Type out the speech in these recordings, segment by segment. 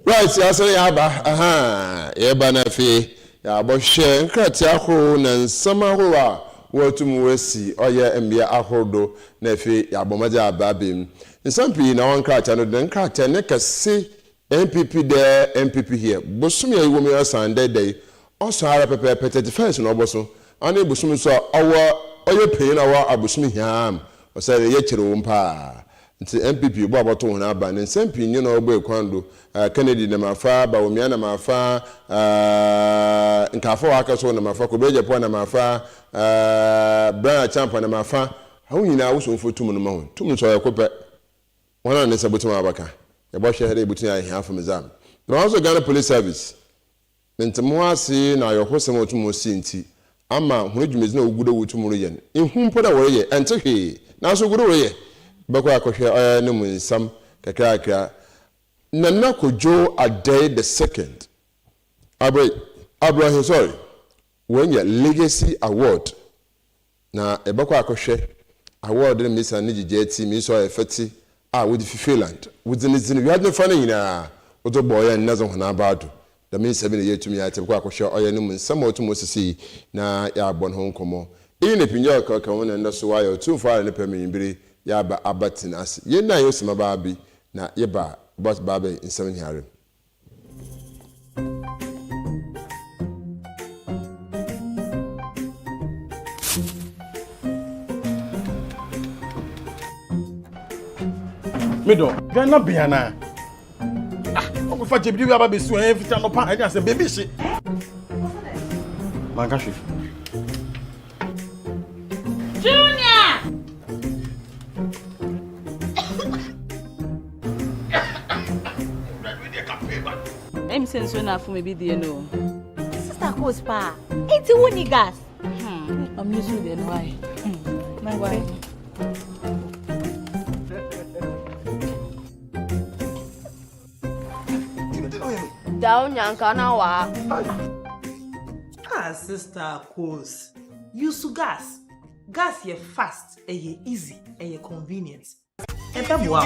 Right, yɛasan yɛaba, ahaa, yɛreba na afei yɛabɔhwɛ nkrataa ahorow na nsɛm ahorow a wɔatum woesi ɔyɛ mbea ahorow do na afei yɛabɔ mbɔdzen aba abɛm. Nsɛm pii na ɔwɔ nkrataa no do na nkrataa ne kɛse NPP there, NPP here, bosoom a yɛwɔ mu yi ɔsan dɛ da yi ɔsɔ ara pɛpɛɛpɛ, 31st na ɔbɔso, ɔne bosoom so a ɔwɔ ɔyɛ panyin a ɔwɔ abosoom hiaa mu, ɔsɛ dɛ yɛkyerɛ wɔ mu paa. Ntsi NPP bɔ a bɔtow hɔn aba no, nsɛm pii nye na ɔbɔe kwan do, Kennedy nam afa, Bawumia nam afa, nkaafo a wɔaka so nam afa, Kobe Agyapong nam afa, Bryan Acheampong nam afa, hɔn nyina wosomfo tum no ma hɔn. Tum no so ɔyɛ kor pɛ, hɔn a ne nsa botum abɛka. Yɛbɔhwɛ dɛ yebotum ayɛ hɛn afamu dze ama. Dɛmara so Ghana Police Service, Menntse moho ase na awerɛhosɛm a otum osi ntsi, ama hɔn dwumadzi no a wogu do wotum reyɛ no, innhu mpo dɛ wɔreyɛ, ɛnntse hwee, naaso wogu do reyɛ. Bɛkɔ akɔhwɛ ɔyɛ no mu nsɛm kakrakra. Nana Kojo Adei the second, aber Abrahim sorry, oenya Legacy Award Na yɛbɔkɔ akɔhwɛ award no misa ne gyigyaa tsi, misa ɔyɛ fɛ tse a wodze fi Finland, wodze ne dzin wiadze ne fa no nyina wodze bɔ ɔyɛ ndɛ dze hɔn aba do. Dɛm nsɛm yi na yeetum yɛatse, yɛbɔkɔ akɔhwɛ ɔyɛ no mu nsɛm a otum osisi yi na yɛabɔ no ho nkɔmbɔ. Iyi na Pingyao kɛkɛ ho na ndɛ so ɔayɛ Otumfo ara ne pɛ ma ewimbir yi yɛaba abatsen ase. Yɛnna hɛn osimabaa bi na yɛba a, yɛbɔba abɛn nsɛm nyinara mu. Me dɔ, dwan na bea na. Ah, ɔkɔfa gyebiri wi aba bɛsi wɔn ɛyɛ fita nɔpa ɛne asɛ baabi hye. Manka hwee. Junior! Ɛmi sɛ nsuo na afom ebi deɛ no. Sister Kos paa, enti wo ni gas? Hmm, I'm used to deɛ no why? Hmm, why? Dao nyanka na wa. Ah, sister Kos, use gas. Gas yɛ fast, ɛyɛ easy, ɛyɛ convenient. Ɛbɛboa wo.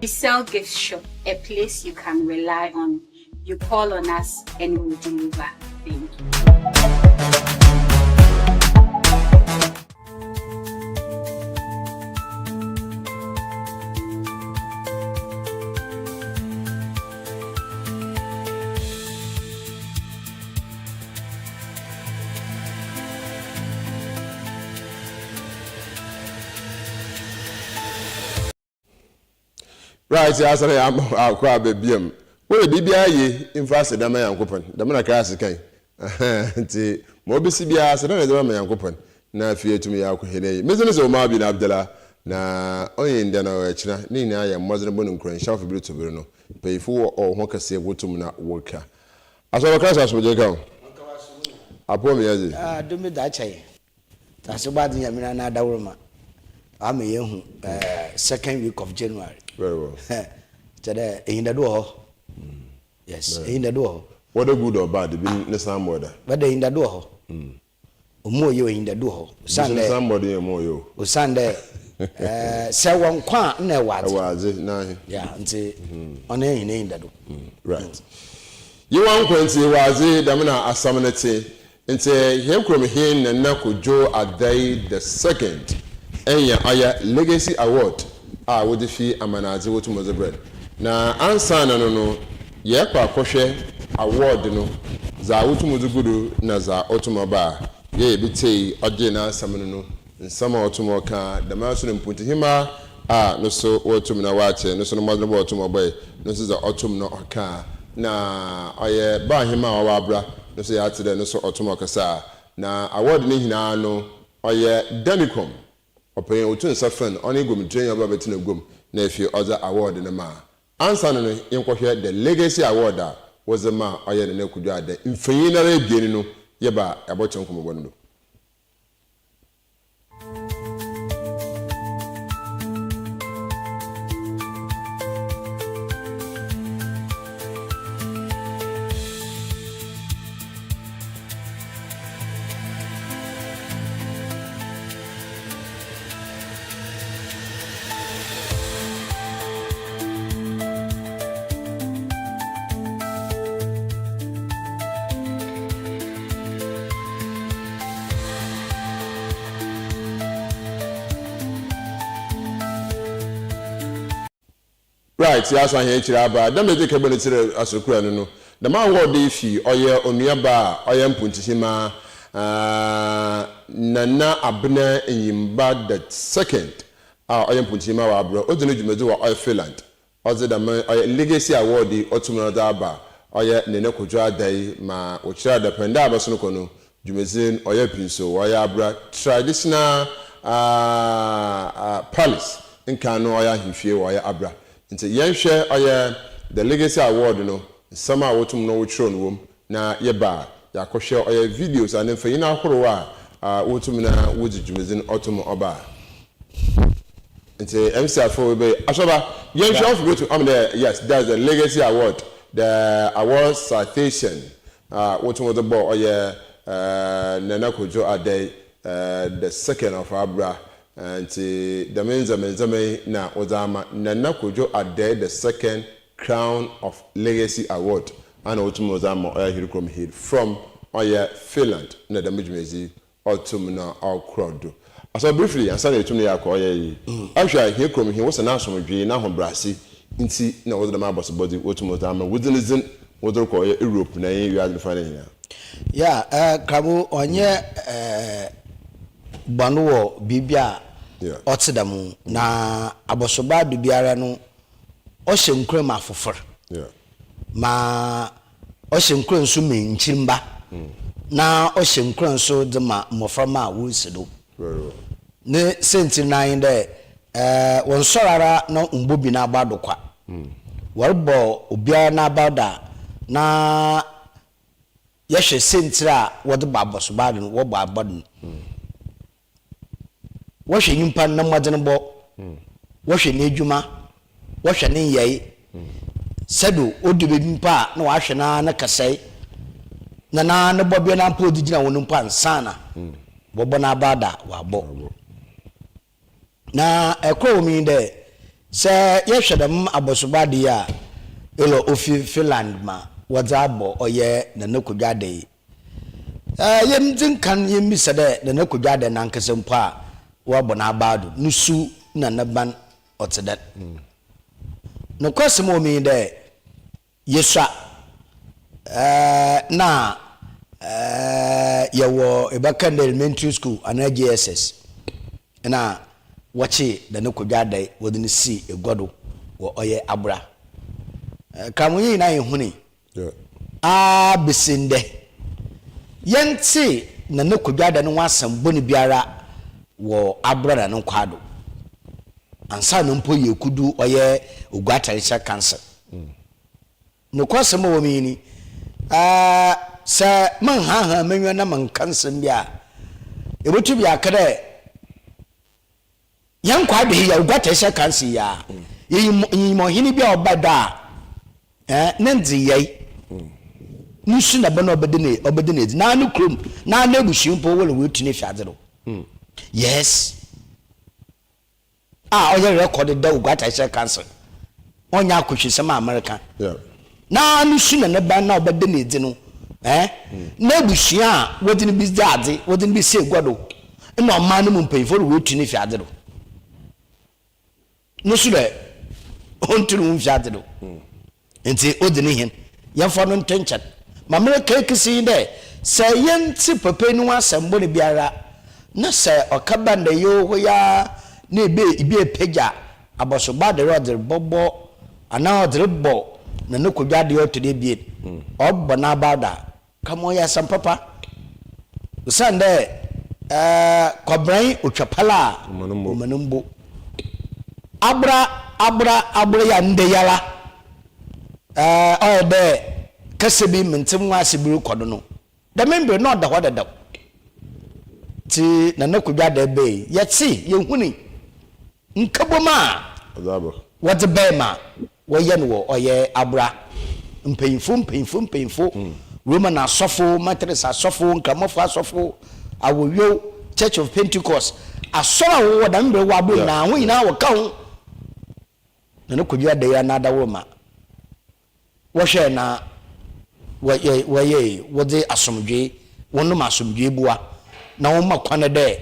We sell gift shop, a place you can rely on. You call on us and we'll deliver. Thank you. Right, asana ya akɔ aba biam. Wɔyɛ biribiara ye mfa aseda ma Nyankopɔn. Dɛm na Christ kan. Nti ma obesi biara aseda na ɛdze ma Nyankopɔn. Na afei atumi yɛ akɔ hɛn enyim. Medze ne sɛ Omar bin Abdallah na ɔnye ndɛ na ɔkyena ne nyinaa yɛ mbɔdzen bɔ no nkuranhyɛfo ber to ber no. Mpanyimfo wɔ ɔwɔ ho kɛse wotum na wɔka. Asɔr Christ asomdwee nka wo. Apɔw mu yɛ dze. Adom bi da akyɛ yɛn. Asase bɔ adze Nyame na n'adaworoma ɔama yehu second week of January. Very well. Kyerɛ dɛ enyidado wɔ hɔ. Yes, enyidado wɔ hɔ. Whether good or bad, bi ne san bɔ da. Whether enyidado wɔ hɔ. Omu oye enyidado wɔ hɔ. Bi ne san bɔ de yɛ mu oye o. Osiandɛ sɛ wɔ nkwa a nna ɛwɔ adze. Ɛwɔ adze n'ahe. Yeah, nti ɔno yɛ hɛn enyidado. Right. Yewa nkwa ntsi ewɔ adze, dɛm na asɛm no tse. Ntsi hɛn kurom hen Nana Kojo Addae the second enya ɔyɛ Legacy Award a wodze fi amanadze wotum dze brɛ no. Na ansaana no no yɛkɔ akɔhwɛ award no dza wotum dze gu do na dza otum ɔba a yɛyɛ bi tsei ɔgyee n'asɛm no no. Nsɛm a ɔtum ɔkã, dɛmara so na mpontsihemaa a no so woetum na ɔakyɛ no so no mbɔdzen bɔ a ɔtum ɔbɔe no so dza ɔtum no ɔkã, na ɔyɛ baahemaa a ɔwɔ abra no so yɛatse dɛ no so ɔtum ɔkasaa. Na award ne nyina no ɔyɛ Danicom ɔpanyin a otu nsa frɛ no, ɔne guamtenanyi a ɔba bɛtsena gua mu na afei ɔdze award no maa. Ansaana no yɛnkɔhwɛ The Legacy Award a wɔdze maa ɔyɛ Nana Kudwo Adeh mfonyin noara ebien no yɛba a yɛabɔto nkɔmbɔbɔ no do. Right, yɛasan hɛn ekyir aba. Dɛ medze kɛbɔ ne tsir asokura no no, dɛm awɔɔd yi fi ɔyɛ onuabaa a ɔyɛ mpontsihemaa, Nana Abena Enyimba the Second a ɔyɛ mpontsihemaa wɔ aber a odzi no dwumadzi wɔ ɔyɛ Finland. Ɔdze dɛm ɔyɛ Legacy Award yi otum na ɔdze aba ɔyɛ Nene Kojo Addae ma wɔkyerɛ adapɛn da a abɛsen kɔ no dwumadzi no ɔyɛ Pinso wɔ ɔyɛ Abra Traditional Palace nkan no ɔyɛ ahemfie wɔ ɔyɛ Abra. Ntsi yɛnhwɛ ɔyɛ The Legacy Award no nsɛm a wotum na wɔkyerɛw no wɔ mu na yɛba a yɛakɔhwɛ ɔyɛ videos anaa mfonyin ahorow a wotum na wodzi dwumadzi no ɔtum ɔba a. Ntsi MC afo bɛyɛ Asɔba yɛnhwɛ ɔfo botum ɔama dɛ yes that's the Legacy Award the award citation a wotum wɔdze bɔɔ ɔyɛ Nana Kojo Adei the second of Abra ntsi dɛm ndzɛmba ndzɛmba yi na wɔdze ama Nana Kojo Adei the second Crown of Legacy Award ana wotum wɔdze ama ɔyɛ Ahirikurom Hill from ɔyɛ Finland na dɛm dwumadzi yi ɔtum na ɔkora do. Asɔ briefly ansa na yetum na yɛakɔ ɔyɛ yi, ahwɛ a hɛn kurom he wosɛ n'asomdwee n'ahobrɛase ntsi na wɔdze dɛm abɔsobɔdze yi wotum wɔdze ama wo dzin dzin wɔdze rokɔ ɔyɛ Europe na nye wiadze ne fa ne nyina. Yeah, eh, Kramo, ɔnnyɛ eh, bɔn wɔ biribi a ɔtse dɛm ho, na abɔsobɔ ado biara no ɔhyɛ nkuran ma afofor, ma ɔhyɛ nkuran so ma nkyirmba, na ɔhyɛ nkuran so dze ma mboframba a worisi do. Ne siantsir no ara nye dɛ, wɔnnsɔr ara na wɔmmbɔ bi n'abaw do kwa. Wɔrobɔ obiara n'abaw do a, na yɛhwɛ siantsir a wɔdze bɔ abɔsobaa do no, wɔbɔ aba do no. Wɔhwɛ nyimpa no mbɔdzenbɔ, wɔhwɛ n'edwuma, wɔhwɛ ne nyɛe, sɛdo odu beebi mpo a nna ɔahwɛ noara ne kasae na noara no bɔbea no ara mpo a ɔdze gyina hɔ no mpo ansaana wɔbɔ n'abaw da a ɔabɔ. Na kor a ɔwɔ mu nye dɛ, sɛ yɛhwɛ dɛm abɔsobɔ ade yi a Elor ofi Finland ma wɔdze abɔ ɔyɛ Nana Kodwo Adda yi, Yɛndzi nkan yembisa dɛ Nana Kodwo Adda nankasa mpo a wɔabɔ n'abaw do, no su na ne ban ɔtse dɛn? Nokwasɛm a ɔwɔ mu nye dɛ, yesua nna yɛwɔ ebɛka no dɛ elementary school anaa JSS na wɔkyee Nana Kodwo Adda wɔdze no sii egua do wɔ ɔyɛ Abora. Kramonyi nyina yehunii Ara besi ndɛ, yɛnntsee Nana Kwadwo Adda no ho asɛm bɔn biara wɔ Abra na no nkwaa do. Ansaana mpo yeekodu ɔyɛ Oguaa Traditional Council. Nokwasɛm a ɔwɔ mu nye ni, sɛ mennhaahaa m'enyiwa na mennka nsɛm bi a, yebotum yɛaka dɛ Yɛn nkwa de yɛ ogua tɛ sɛ kansi yi a. Yenyim ɔhene bi a ɔba do a, eh, ne ndzeyɛe, no su na bɔn a ɔbɛda no ɔbɛda no edzi, na no kurom, na n'ebusua mpo wɔ woetu no efi adze do. Yes. A ɔyɛ record da Ogua Tɛ Council. Ɔnnyɛ akɔhwisɛm a mereka. Na no su na ne ban na ɔbɛda no edzi no, eh, n'ebusua a wɔdze no bi dzi adze, wɔdze no bi si egua do, nna ɔman no mu mpanyimfo no woetu no efi adze do. No su dɛ onntu no ho mmfi adze do. Ntsi odzi ne hen, yɛmfa no nto nkyɛn. Ma mereka ekesi nye dɛ, sɛ yɛnntse papa yi no ho asɛm bɔn biara. Na sɛ ɔkɛba ndɛ yi hɔ yi ara na ebe ibi epegya abɔsoba de ɔdze robɔbɔ anaa ɔdze robɔ Nana Kodwo adeɛ ɔtɔ do ebien, ɔrobɔ n'abaw do a, nka ma ɔyɛ asɛm papa. Osiandɛ kɔbran otwa pal a, ɔma no mbo. Abra abra abra yi a ndɛ yi ara ɔyɛ dɛ kasa bi menntse mo ase bi rokɔ do no, Dɛm mber no nna ɔda hɔ dadaw. Ntsi Nana Kwadwo Addae bae yi, yɛtsee, yehunii nkabom a wɔdze bae ma wɔyɛ no wɔ ɔyɛ Abora. Mpanyimfo, mpanyimfo, mpanyimfo, Roman asɔfo, Methodist asɔfo, Nkramofo asɔfo, Awoyow, Church of Pentecost, asɔr a wɔwɔ dɛm mber wɔ Abora nyina, hɔn nyina wɔka ho. Nana Kwadwo Addae yi n'adawroma. Wɔhwɛɛ na wɔyɛe, wɔyɛe, wɔdze asomdwee, wɔnom asomdwee bua, na wɔma kwan dɛ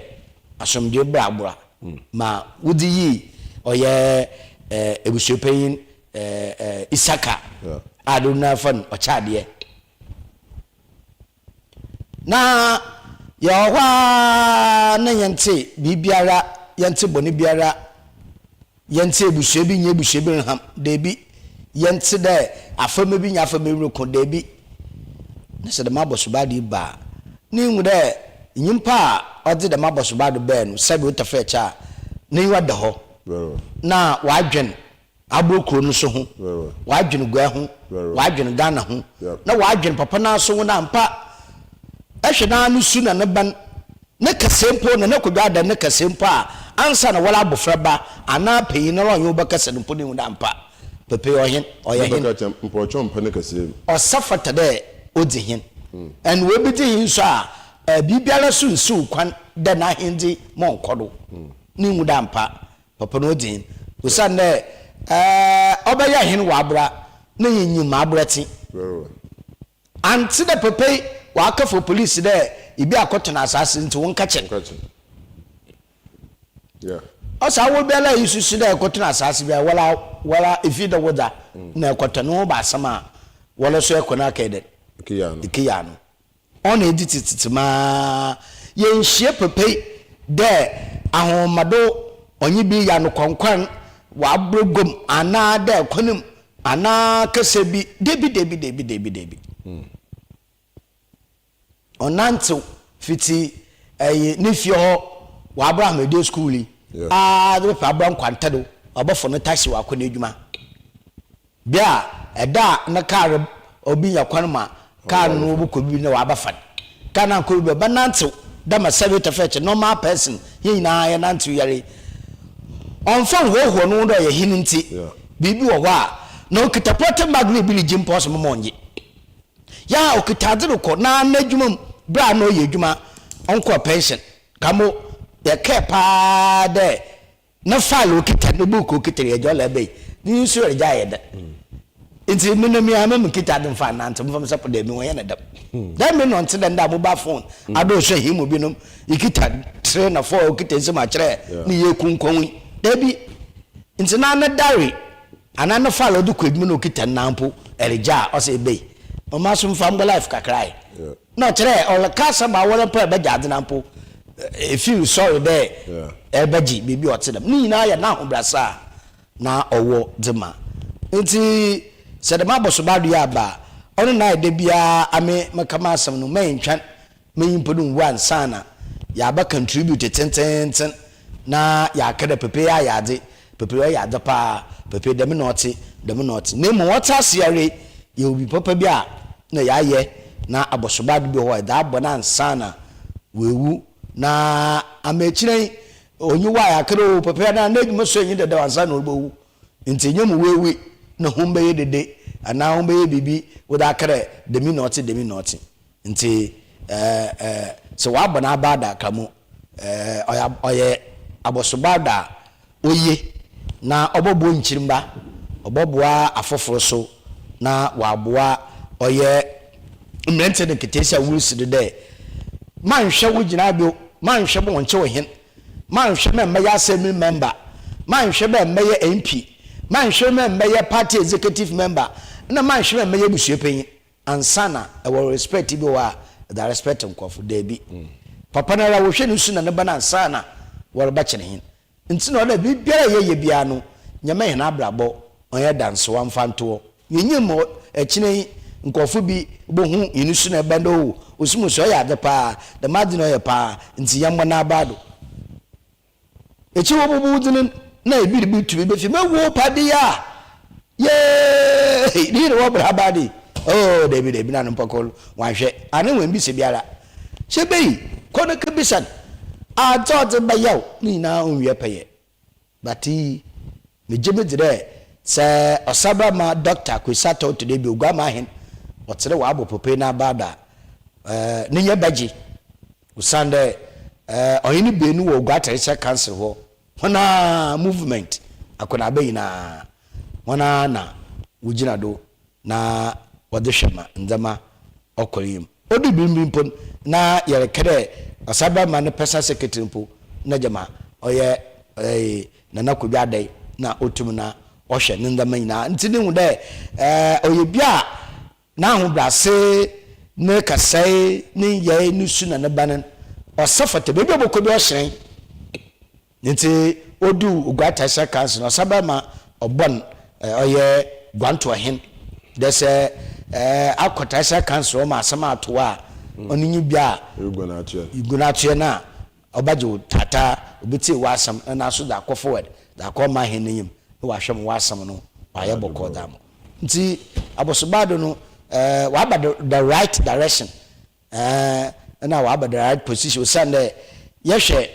asomdwee bra abora ma wodze yii ɔyɛ ebusuapanyin Issachar a dodow no ara frɛ no Ɔkyɛadeɛ. Na yɛwɔ hɔ ara na yɛnntse biribiara, yɛnntse bɔne biara, yɛnntse ebusua bi nye ebusua bi reham, dabi, yɛnntse dɛ afɛmba bi nye afɛmba bi roko, dabi. Na sɛ dɛm abɔsobaa do yi ba a, na ihu dɛ nyimpa a ɔdze dɛm abɔsobaa do bae no, sɛbe otafɛkyɛ a, n'enyiwa da hɔ, na ɔadwen Abor kurow no so ho, wɔadwen Guɛ ho, wɔadwen Ghana ho, na wɔadwen papa no ara so ho na ampa ehwɛ no ara no su na ne ban, ne kɛsee mpo, Nana Kwadwo Adan ne kɛsee mpo a, ansa na woara abofra ba anaa panyin no ara ɔnye wo bɛkasa no mpo no ehu dɛ ampa papa yi ɔhen, ɔyɛ hen. Bɛka kyerɛ mpɔkyɛw mmpɛ ne kɛsee mu. Ɔsɛ fata dɛ odzi hen. And oebedzi hen so a, biribiara so nnsiw kwan dɛ n'ahendzi ma ɔnkɔ do. Na ehu dɛ ampa Papa no odzi hen, osiandɛ ɔbɛyɛ hen wɔ abra na yenyim ma abra tse. Anntse dɛ papa yi ɔakɛfa police dɛ ibi akɔtɔn asaase ntsi wo nkɛkye no. Ɔsɛ awor biara a isusu dɛ ekɔtɔn asaase biara woara woara ifi dɛ wo dza na ekɔtɔn no ho ba asɛm a woara so ekɔ na akɛyɛ dɛn? Ekeyaa no. Ɔna edzi tsetsetse mu ara. Yennhyia pɛpɛi dɛ ahomado ɔnye bi reyɛ anokwankwan wɔ abrɔgua mu anaa dɛ kwan mu anaa kasa bi. Dabi, dabi, dabi, dabi, dabi. Ɔnantsew fitsi ɛyi ne fie hɔ wɔ Abraham Edie skuul yi ara dze bɛpɛ Abra Nkwanta do, ɔbɔfo no taxi ɔakɔ n'edwuma. Bi a ɛda a na kaar obi nya kwan ma kaar no bɔkɔ beebi na ɔaba fa no. Kaar no annkɔ beebi a, ɔbɛnantsew dɛ ma sɛbe tɛfɛɛkyɛ, normal person, hɛn nyina yɛnantsew yar yi. Ɔmmfa nnhoahoa noho dɛ ɔyɛ hen ntsi, biribi wɔ hɔ a, na okitsa pɔtse bag na bi regye mpo a ɔse mma ɔnngye. Yɛ a okitsa adze rokɔ na n'edwuma mu, ber a nna ɔyɛ edwuma, ɔnnkɔr pension. Kamo, yɛkɛɛ paa dɛ Ne file okita, ne book okita yɛ jɔlɛ bɛyi. Ne nso yɛ gya yɛ dɛ. Nti me na mi ama me kita ade mfa nante mfa sɛ dɛ mi wɔnyɛ ne dɛm. Dɛ me nɔnte dɛ nda mobile phone adɔɔso ahi mu binom ikita tre na four okita nsɛm akyerɛ ne yɛ kunkɔn yi. Dabi. Nti na ne diary anaa ne file ɔde kɔ adwuma na okita nna mpo ɛregya a ɔsɛ ebɛyi. Ɔma so mfa mbɔ life kakra yi. Na ɔkyerɛ ɔreka asɛm a awɔrɛ mpo a ɛbɛgye adze na mpo efir sɔre dɛ ɛrebɛgye biribi a ɔtse dɛm. Ne nyinaa yɛ n'ahobrɛase a na ɔwɔ dze ma. Ntsi sɛ dɛm abɔsobado yi aba a, ɔno na ayɛ da biara ame meka m'asɛm no, menntwɛn ma nyimpa no nnwu ansaana yɛaba contribute tsentsenntsen na yɛaka dɛ papa yi ayɛ adze, papa yi ɔyɛ adze paa, papa yi dɛm na ɔtse, dɛm na ɔtse. Na mbom ɔtse ase ara yi, yɛwɔ biribi papa bi a nna yɛayɛ na abɔsobado bi wɔ hɔ a yɛdze abɔ no ansaana oewu na ama ekyir yi onnyi hɔ a yɛaka dɛ oh papa yi anaa n'edwuma so nnyi dadaw ansaana orubowu ntsi nnyɛ mu woewi na hom bɛyɛ dede anaa hom bɛyɛ biribi wɔdze aka dɛ dɛm yi na ɔtse, dɛm yi na ɔtse. Ntsi sɛ wɔabɔ n'aba adaka mu, ɔyɛ ɔyɛ abɔsobɔ da a oye na ɔbɔboa nkyirmba, ɔbɔboa afofor so na ɔaboa ɔyɛ mberantsɛ na nketseesia a worisi do dɛ, Mannhwɛ wo gyinabew, mannhwɛ ma wɔnkyɛ wo hen, mannhwɛ ma mbɛyɛ assembly member, mannhwɛ ma mbɛyɛ MP, mannhwɛ ma mbɛyɛ party executive member, nna mannhwɛ ma mbɛyɛ ebusuapanyin. Ansa na ɛwɔ respect bi wɔ hɔ a ɛda respect nkurɔfo daabi. Papa no ara wɔhwɛ no su na ne ba no ansaana wɔrebɛkye no hen. Ntsi na ɔwɔ dɛ biribiara a yɛyɛ biara no, Nyame hɛn abrabɔ ɔnyɛ dansewa mfa nto hɔ. Yenyim ma ɔkyena yi nkorɔfo bi bohu hɛn su na ebɛn dɛ oh, Osimo so ɔyɛ adze paa, dɛm adze no ɔyɛ paa, ntsi yɛmbɔ n'abaa do. Ekyir wobobu wo dzin no na bi de bi tumi befi mu, Ewoo pade a! Yeeii! Ne yere wɔ bra ba de. Oh, dabi dabi na no mpɔkɔ wanhwɛ. Ane wambisa biara. Hyɛ bɛyi, kɔ no kebisa no. Adze a ɔdze bɛyɛ wo ne nyinaa onnwie pɛyɛ. But iyi, megye medzi dɛ sɛ ɔsabra ma Doctor Kwesi Atɔw to dɛ bi Oguamaahen ɔtse dɛ ɔabɔ pope n'abaa do a, eh, n'enyi bɛgye. Osiandɛ eh, ɔhen beenu wɔ Oguaa Traditional Council hɔ, hɔn ara movement akɔnaaba nyina, hɔn ara na wogyina do na wɔdze hwɛ ma ndzɛmba ɔkɔ yie mu. Odur ber bi mpo no, nna yɛrekɛ dɛ Ɔsabarima ne personal secretary mpo nna gyama ɔyɛ eh, Nana Kwadwo Adei na otum na ɔhwɛ ne ndzɛmba nyina. Ntsi no ihu dɛ eh, ɔyɛ bi a N'ahobrɛase, ne kasae, ne nyɛe, ne su na ne ban no, ɔsɛ fata. Beebi a ɔbɔkɔ biara ɔhyerɛn. Ntsi odu Oguaa Traditional Council no, ɔsan ma ɔbɔn ɔyɛ Guantoahen. Dɛ sɛ akɔ Traditional Council hɔ ma asɛm ato wo a, ɔno nye bi a Eguan atoɛ no a, ɔbɛgye wo taataa, obetsie w'asɛm na naaso dze akɔ forward, dze akɔ ɔman hen n'enyim na ɔahwɛ ma w'asɛm no ɔayɛ bɔkɔɔ dze ama wo. Ntsi Abɔsobado no eh ɔaba the the right direction eh nna ɔaba the right position osiandɛ yɛhwɛ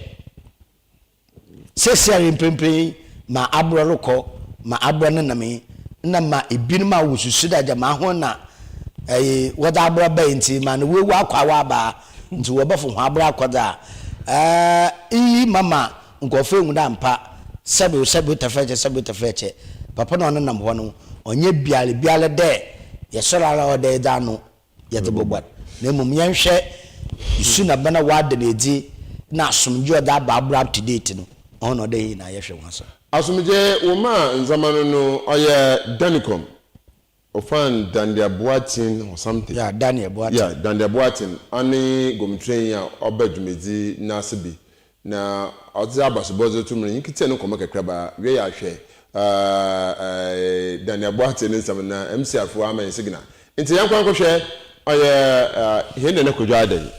Seseiara mprempren yi ma aborɔ rokɔ, ma aborɔ nenam yi, nna ma binom a wosusu dɛ gyama hɔn na ɛyi wɔdze aborɔ bae ntsi ma no woewu akɔ a wɔaba a, ntsi wɔbɔfo hɔn aborɔ akɔ dze a, ɛɛ iyi ma ma nkorɔfo ehu dɛ ampa sɛbew sɛbew tɛfrɛkyɛ sɛbew tɛfrɛkyɛ papa no a ɔnenam hɔ no ɔnnyɛ biara biara dɛ yɛsɔr ara a ɔwɔ dɛ yɛdze ano yɛdze bɔguan, na mbom yɛnhwɛ su na ban a ɔada no edzi na asomdwee a ɔdze aba aber up to date no, ɔno na ɔwɔ dɛ hɛn nyina yɛhwɛ ho asɛm. Asomdwee wo maa ndzɛmba no no ɔyɛ Danicom ofan Dandia Boateng or something. Yeah, Daniel Boateng. Yeah, Dandia Boateng ɔne gomtrenyi a ɔba dwumadzi n'ase bi Na ɔdze abasobɔdze to mu no, nyikitsia no nkɔmbɔ kakraba, wiei ahwɛ Daniel Boateng ne nsɛm na MC afo ama hɛn signal. Ntsi yɛnkɔ nkɔhwɛ, ɔyɛ hɛn Nana Kwadwo Adey,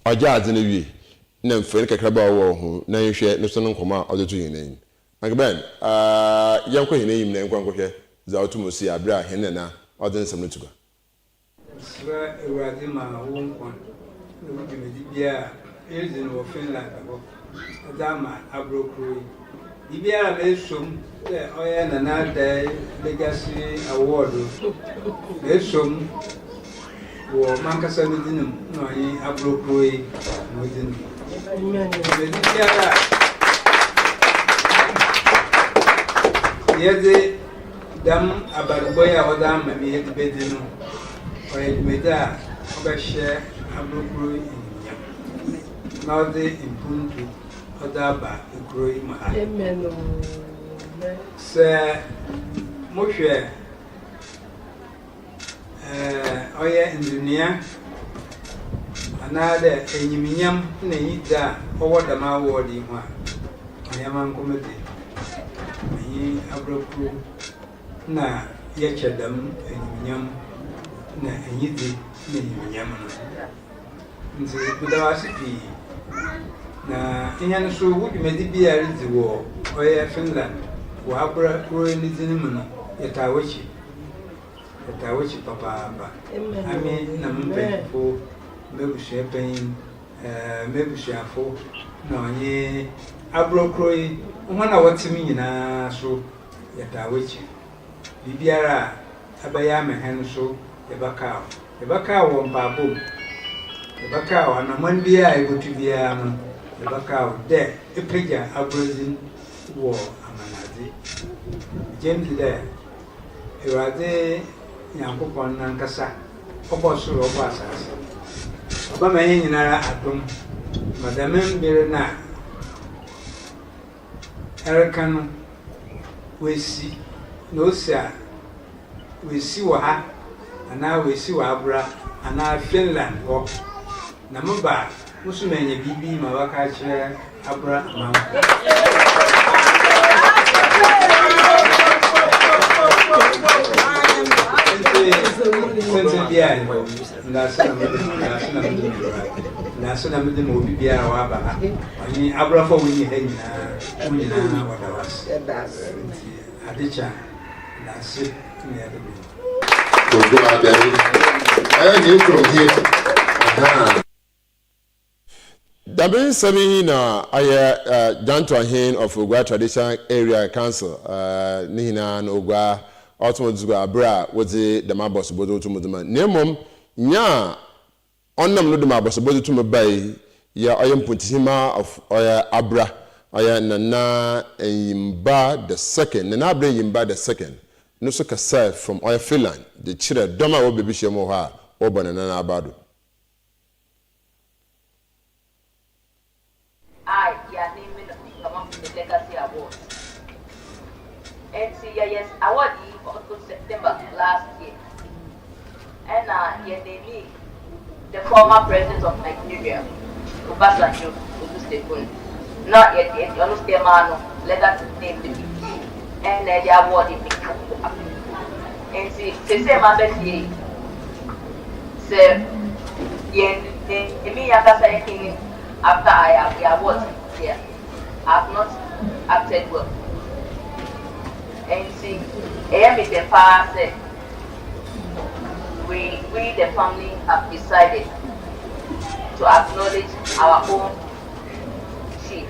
ɔgye adze no wie na mfir kakraba a ɔwɔ ho na yɛnhwɛ no so no nkɔmbɔ a ɔdze to hɛn enyim. Uncle Ben, yɛnkɔ hɛn enyim na yɛnkɔ nkɔhwɛ dza otum si aber a hɛn Nana ɔdze nsɛm no to gua. Mesrɛ Ewuradze ma wo nkwa na wo dwumadzi biara a eridzi no wɔ Finland hɔ dze ama aborɔ kurow yi. Biribiara a mesuo mu dɛ ɔyɛ Nana Addae Legacy Award no, mesuo mu wɔ mankasa me dzin mu na ɔnye aborɔ kurow yi hɔn dzin mu. Dwumadzi biara a yɛdze Dɛm abadobɔ yi a wɔdze ama me yi dze bedzi no, ɔyɛ dwumadzi a ɔbɛhyɛ aborɔkurow yi enyimnyam na ɔdze mpontu ɔdze aba kurow yi mu ha. Sɛ mohwɛ ɔyɛ ndzinoa anaadɛ enyimnyam na enyidzi a ɔwɔ dɛm award yi ho a, ɔnnyɛ manko me dze. Menye abrɛkurow na yɛkyɛ dɛm enyimnyam na enyidzi na enyimnyam no. Ntsi meda wo ase pii. Na hɛn so wo dwumadzi bi a eridzi wɔ ɔyɛ Finland wɔ abrɛkurow yi ne dzin mu no, yɛtaa w'ekyir. Yɛtaa w'akyi papaapa. Ame na me mpanyimfo, m'ebusua panyin, m'ebusuafo na ɔnye aborɔkor yi, hɔn a wɔtse me nyina so yɛtaa w'ekyir. Biribiara a ebɛyɛ ama hɛn so yɛbɛkaa wo. Yɛbɛkaa wo wɔ mpaabɔ mu. Yɛbɛkaa wo anamɔn biara a ebotu biara no, yɛbɛkaa wo dɛ epegya aborɔdzin wɔ amanadze. Megye dzi dɛ Ewuradze Nyankopɔn nankasa ɔbɔɔ sor ɔbɔɔ asaase. Ɔbɛma hɛn nyinara adom ma dɛm mber no a ereka no oesi, na osi a, oesi wɔ ha anaa oesi wɔ Abra anaa Finland hɔ. Na meba a. Mo so manya biribi ma waka akyerɛ abra amanfo. Nti tenten biara nni hɔ. Ndaase na mede ndaase na mede ma Awurade. Ndaase na mede ma obi biara a waba ha. Ɔnye abrafo a wonyi ha nyinaa, wɔn nyinaa wɔda wo ase. Nti ade kye a, ndaase na yɛde ma wo. Kojo Adai, ɔyɛ ne kurom he, ahaa. Dɛm nsɛm yi na ɔyɛ Gyantoa Hen of Oguaa Traditional Area Council ne nyinaa no Oguaa ɔtom dze gua aber a wɔdze dɛm abɔsobɔdze tum dze ma na mbom nyia a ɔnam no do ma abɔsobɔdze tum bae yɛ ɔyɛ Mpontsihima of ɔyɛ Abra ɔyɛ Nana Enyimba the second Nana Abra Enyimba the second no so kasae from ɔyɛ Finland dze kyerɛ dɔm a wɔba behyia mu wɔ hɔ a wɔbɔ Nana n'aba do. A yɛaname no Kama the Legacy Award. Enti yɛyɛ award yi ɔto September last year. Ɛna yɛname the former president of Nigeria, Obasanjo Olusegun. Na yɛde ɔno nso yɛmaa no legacy name no bi. Ɛna yɛde award yi Enti seesei maba fie yi, sɛ yɛn name yɛn ankasa yɛn king after I have the award here, I have not acted well. Enti ɛyɛ me dɛ paa sɛ we we the family have decided to acknowledge our own chief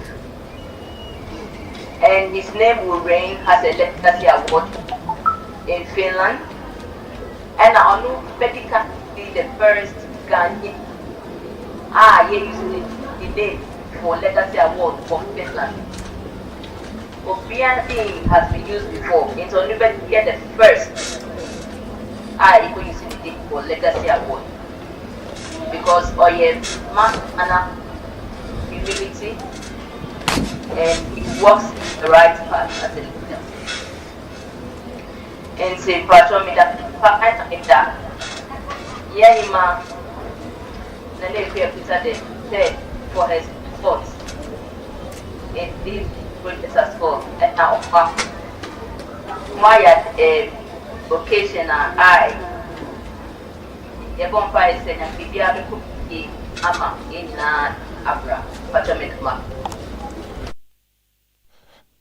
and his name will reign as a legacy award in Finland. Ɛna ɔno bɛdi kan be the first Ghanaian a yɛ use ne ne name for legacy award for Finland. Obiara din has been used before nti ɔno bɛyɛ the first a yɛkɔ use ne din for legacy award because ɔyɛ man of humility and he walks the right path as a leader. Nti mpatsɔ meda pa meda yɛn Nana Akua Peter the third for her support in this project as well. Ɛna ɔfa mo ayɛ occasion a I yɛbɔ mpaeɛ sɛ Nyame biribiara bɛkɔ yie ama yɛn nyinaa abra. Mpatsɔ meda mo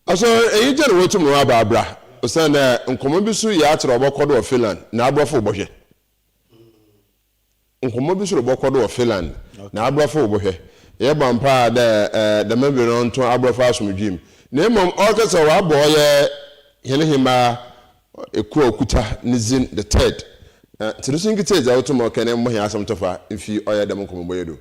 ase. Aso enyigye na wotum no aba abra osiandɛ nkɔmbɔ bi so yɛ atser a ɔbɔkɔ do wɔ Finland na aborɔfo robɔhwɛ. Nkɔmbɔ bi so robɔkɔ do wɔ Finland na aborɔfo robɔhwɛ. Yɛbɔ mpaa dɛ dɛm ber no ɔnto aborɔfo asomdwee mu. Na mbom ɔrekɛsɛ ɔabɔ ɔyɛ hɛn hembaa ekuo a okuta ne dzin the third. Ntsi no so nkitsee dza otum ɔkɛ na mbɔ hɛn asɛm tɔfa mfi ɔyɛ dɛm nkɔmbɔbɔ yi do.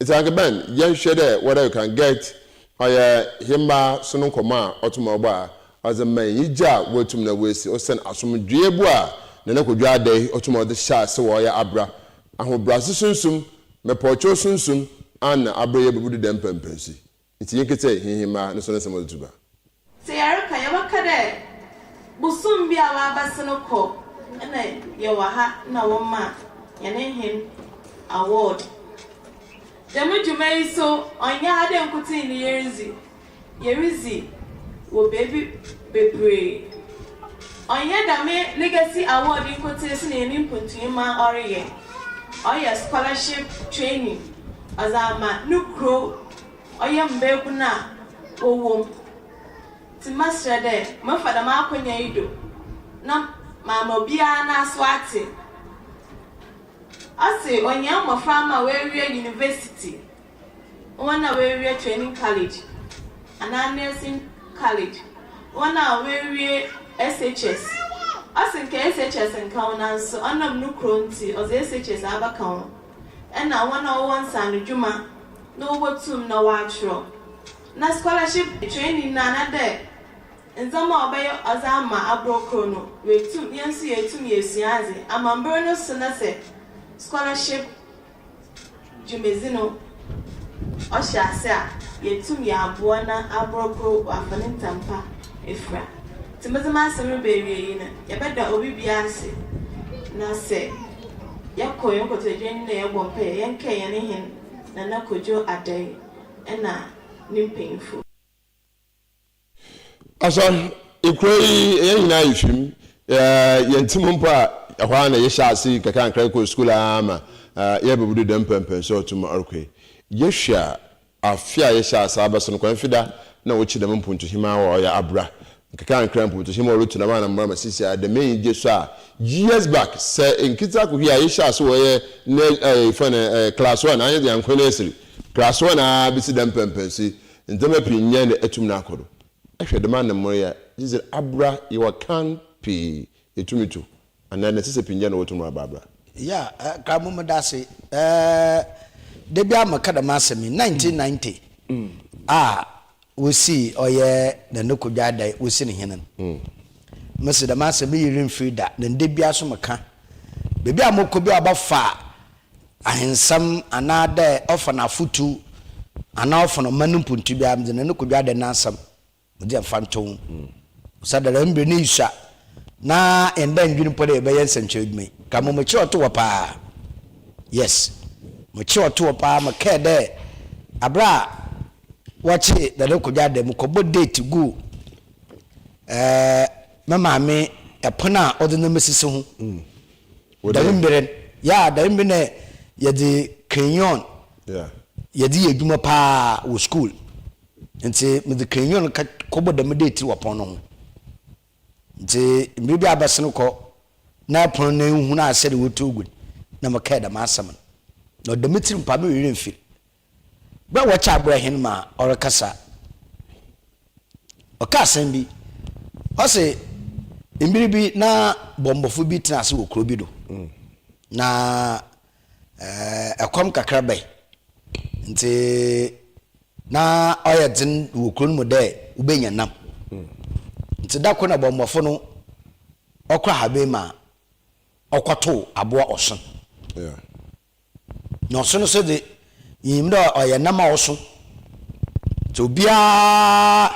Ntsi anka Ben yɛnhwɛ dɛ whether you can get ɔyɛ hembaa so no nkɔmbɔ a ɔtum ɔbɔ a ɔdze ma enyigye a woetum na woesi osian asomdwee bo a Nana Kwadwo Adei otum ɔdze hyɛɛ ase wɔ ɔyɛ abra ahobrɛase sunsum, mepɔkyɛw sunsum ana aber yi ebobudu dɛm mpɛnpɛnsu yi. Ntsi yenketsee hɛn hembaa no so ne nsɛm a ɔdze to gua. Sɛ yɛreka, yɛbɛka dɛ bosoom bi a ɔabasen kɔ na yɛwɔ ha na wɔmaa hɛn hen award. Dɛm dwuma yi so ɔnnyɛ ha dɛ nkotsee na yeridzi, yeridzi wɔ beebi beberee. Ɔnnyɛ dɛm Legacy Award yi nkotsee so na hɛn mpontu yi ma ɔreyɛ, ɔyɛ scholarship training ɔdze ama no kurow ɔyɛ mbaabun a wɔwɔ mu. Ntsi mɛserɛ dɛ mefa dɛm akwanya yi do na maama obiara n'aso atse. Ɔse ohia mboframba a woewie university, hɔn a woewie training college anaa nursing college, hɔn a woewie SHS. Ɔse nka SHS nnka ho naaso ɔnam no kurow ntsi ɔdze SHS abɛka ho. Nna hɔn a wɔwɔ nsaanodwuma na wobotum na wɔakyerɛw. Na scholarship training no anaadɛ ndzɛmba a ɔbɛyɛ ɔdze ama aborɔkor no, oetum, hɛn so yeetum yeesua adze ama mber no so na sɛ scholarship dwumadzi no ɔhyɛ ase a, yeetum yaaboa na aborɔkor ɔafa ne ntampa efura. Ntsi medze m'asɛm reba ewiei no, yɛbɛda obi biara ase na sɛ yɛkɔ hɛn kotodwe enyim na yɛbɔ mpaa a, yɛnkaa hɛn hen. Nana Kojo Addae na ne mpanyimfo. Asa, ekuro yi yɛn nyinaa yɛ fi mu. Yɛn ti mu mpo a, ɛhɔ ara na yɛhyɛ ase nkakrankra kɔɔ sukuu ara ma yɛrebɛbudu dɛm mpɛnpɛnso a ɔtum ɔrekɔ yi. Yɛhwɛ a, afe a yɛhyɛ ase abɛso no, Kwame Fida na ɔkyi dɛm mpontuhemaa wɔ ɔyɛ abra. Nkakrankra mpontuhemaa ɔretu dɛm anamora ma sisi a dɛm enyigye so a years back sɛ nketse akohwi a yɛhyɛ ase wɔ yɛ nɛ ɛɛ yɛfrɛ no ɛɛ class one anyɛ dze yɛannkɔ nursery class one ara besi dɛm mpɛnpɛnso yi ndzɛmba pii nnyɛɛ na etum no akɔ do. Ehwɛ dɛm anamora yi a, gyedzi abra yɛwɔ kan pii yetumi tu anaa na ɛsɛ sɛ pingyɛ na wotum aba abra. Yeah, eh, Kramu medase. Eh, da biara meka dɛm asɛm yi, 1990 a wosii ɔyɛ Nana Kodwo Addae wosi no hene no. Mese dɛm asɛm yi remfiri da, na ndɛ biara so meka. Beebi a mokɔ biara ɔbɛfa ahensɛm anaa dɛ ɔfa n'afotu anaa ɔfa no ɔman no mpontu biara, medze Nana Kodwo Addae n'asɛm Medze mfantoho, osiandɛ dɛm mber no yesua na yɛnnda nndwen mpo dɛ yɛbɛyɛ nsɛnkyerɛw edwuma yi. Nka mbom mekyerɛw too hɔ paa. Yes, mekyerɛw too hɔ paa, mekɛɛ dɛ aber a wɔkyee Nana Kojo Adda mokɔbɔ date guu ɛɛ me maame pon a ɔdze ndzɛmba sisi ho. Dɛm mber no, yeah, dɛm mber no na yɛdze crayon yɛdze yɛ edwuma paa wɔ skuul. Ntsi medze crayon kɔbɔ dɛm date wɔ pon no ho. Ntsi mber bi abɛsen kɔ na pon no ennhun asɛdɛ wotow gu no, nna mekɛɛ dɛm asɛm no. Na ɔda me tsir mu paa, mo werɛ mmfir. Ber a wɔkyɛɛ aber hɛn ma ɔrekasa, ɔkaa asɛm bi, ɔse, Mber bi na bɔmbɔfo bi tsena ase wɔ kurow bi do, na ɛkɔm kakra bae, ntsi na ɔyɛ dzen wɔ kurow no mu dɛ wobenya nam. Ntsi da kor na bɔmbɔfo no ɔkɔr ahaban mu a ɔkɔtoow abowa ɔson. Na ɔson no so dze, yenyim dɛ ɔyɛ nam a ɔso. Ntsi obiara,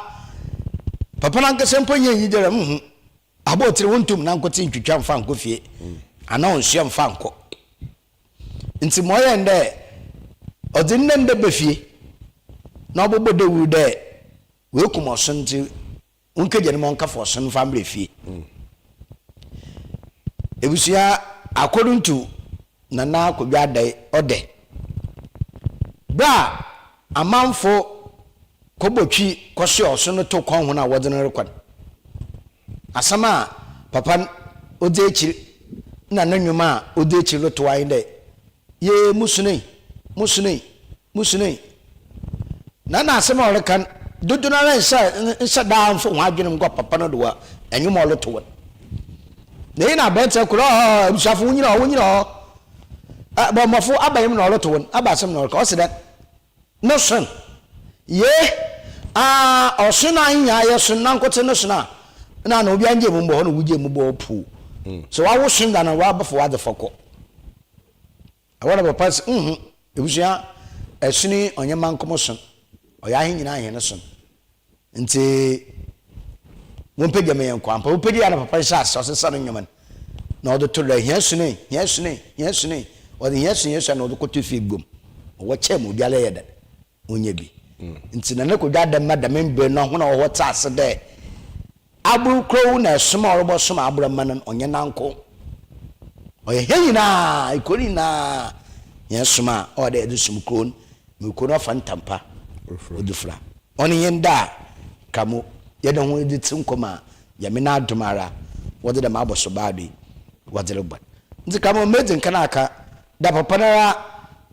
papa nankasa mpo nnyɛ enyigye dɛ, Muhu, Abɔtsir wonntum nankotsee nntwitwa mmfa nnkɔ fie anaa onnsoa mmfa nnkɔ. Ntsi ma ɔyɛe nye dɛ ɔdze ndɛ ndɛ ba fie na ɔbɔbɔ dawur dɛ oekum ɔson ntsi wonkegya no ma ɔnkɛfa ɔson mfa mbra fie. Ebusua according to Nana Kwadwo Addae ɔdɛ ber a amanfo kɔbɔ twi kɔsoa ɔson no too kwan ho no a wɔdze no rokɔ no, asɛm a papa no odzi ekyir na no nwom a odzi ekyir rotow ara nye dɛ, Yee, musuno yi, musuno yi, musuno yi. Na nna asɛm a ɔreka no, dodow no ara nnhyɛ nnhyɛ da mmfa hɔn adwen nnkɔ papa no do wɔ nwom a ɔrotow no. Na iyi na aberantsɛ kor, ɔɔ, ebusuafo wonyina hɔ, wonyina hɔ, bɔmbɔfo aba nyim na ɔrotow no, aba asɛm na ɔreka, ɔse dɛn? No son. Ye, ah, ɔson a nyaa yɛ son, nankotsee no son a, nna ana obiara nngye mu mbɔ hɔ na wogye mu bɔ hɔ puw. Sɛ wɔawo son da no, wɔabɛfa w'adze fa kɔ. Ɛhɔ na papa se, Nhu, ebusua, ɛsono yi ɔnyɛ mankom son, ɔyɛ ahe nyinaa hɛn son. Ntsi mompegya me yɛnkɔ. Ampa wopegya a na papa hyɛ ase ɔsesa no nnwom no na ɔdze to do dɛ, Hɛn sono yi, hɛn sono yi, hɛn sono yi. Ɔdze hɛn sono, hɛn sono na ɔdze kɔto fie guam. Ɔwɔ kyɛɛ ma obiara yɛ dɛn? Onya bi. Ntsi Nana Kwadwo Adam ma dɛm mber no hɔn a wɔwɔ hɔ tse ase dɛ Aber kurow na som a ɔrobɔsom aborɔma no, ɔnnyɛ nanko. Ɔyɛ hɛn nyina, kurow no nyina hɛn som a ɔwɔ dɛ yɛdze som kurow no, ma kurow no ɔfa ntam pa odzi fora. Ɔno nye nda a nka mo yɛda ho dze tse nkɔm a Nyame n'adom ara wɔdze dɛm abɔsobaa do yi wɔdze robɔ no. Ntsi ka mo medzi nkan aka da papa noara,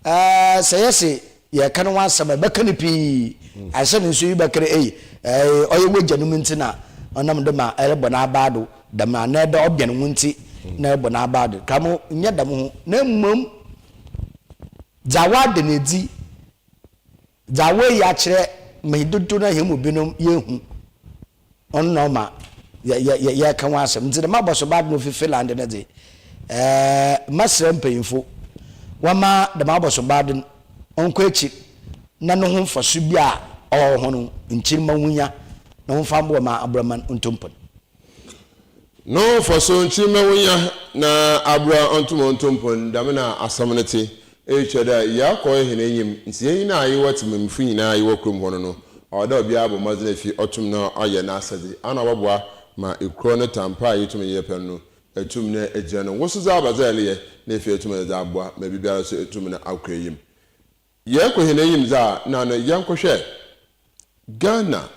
ɛɛ sɛ yɛse Yɛreka no ho asɛm a, yɛbɛka no pii. Anhyɛ no nso yi bɛka dɛ, ei, ɛɛ, ɔyɛ w'egyanom ntsi na ɔnam do ma erobɔ n'abaa do dɛm, anaa dɛ ɔbɛn wo ntsi na erobɔ n'abaa do. Ka mo nnyɛ dɛm ho, na mbom dza wɔada no edzi, dza woeyi akyerɛ ma hɛn dodow no ara hɛn mu binom yeehu. Ɔno na ɔma yɛka ho asɛm. Ntsi dɛm abɔsobaa no ofi Finland no dze, mɛserɛ mpanyimfo wɔmma dɛm abɔsobaa no ɔnkɔ ekyir na no ho mfaso bi a ɔwɔ ho no nkyirmba wonya na wɔmfa mboa ma aborɔman ntu mpon. No mfaso nkyirmba wonya na abra ɔntum ɔntu mpon, dɛm na asɛm no tse. Iyi kyerɛ dɛ yɛakɔ hɛn enyim, ntsi hɛn nyina a yewɔ tsemammufo nyina a yewɔ kurom hɔ no no, ɔwɔ dɛ obiara bɔ mbɔdzen efi ɔtum na ɔyɛ n'asɛdze ana ɔbɔboa ma ekurow ne tampa a yetum yɛ pɛn no etum na egyina no wo so dze aba dza ereyɛ na efi etum dze aboa ma biribiara so etum na akɔ enyim. Yɛkɔ hɛn enyim dze a, nna no yɛnkɔhwɛ Ghana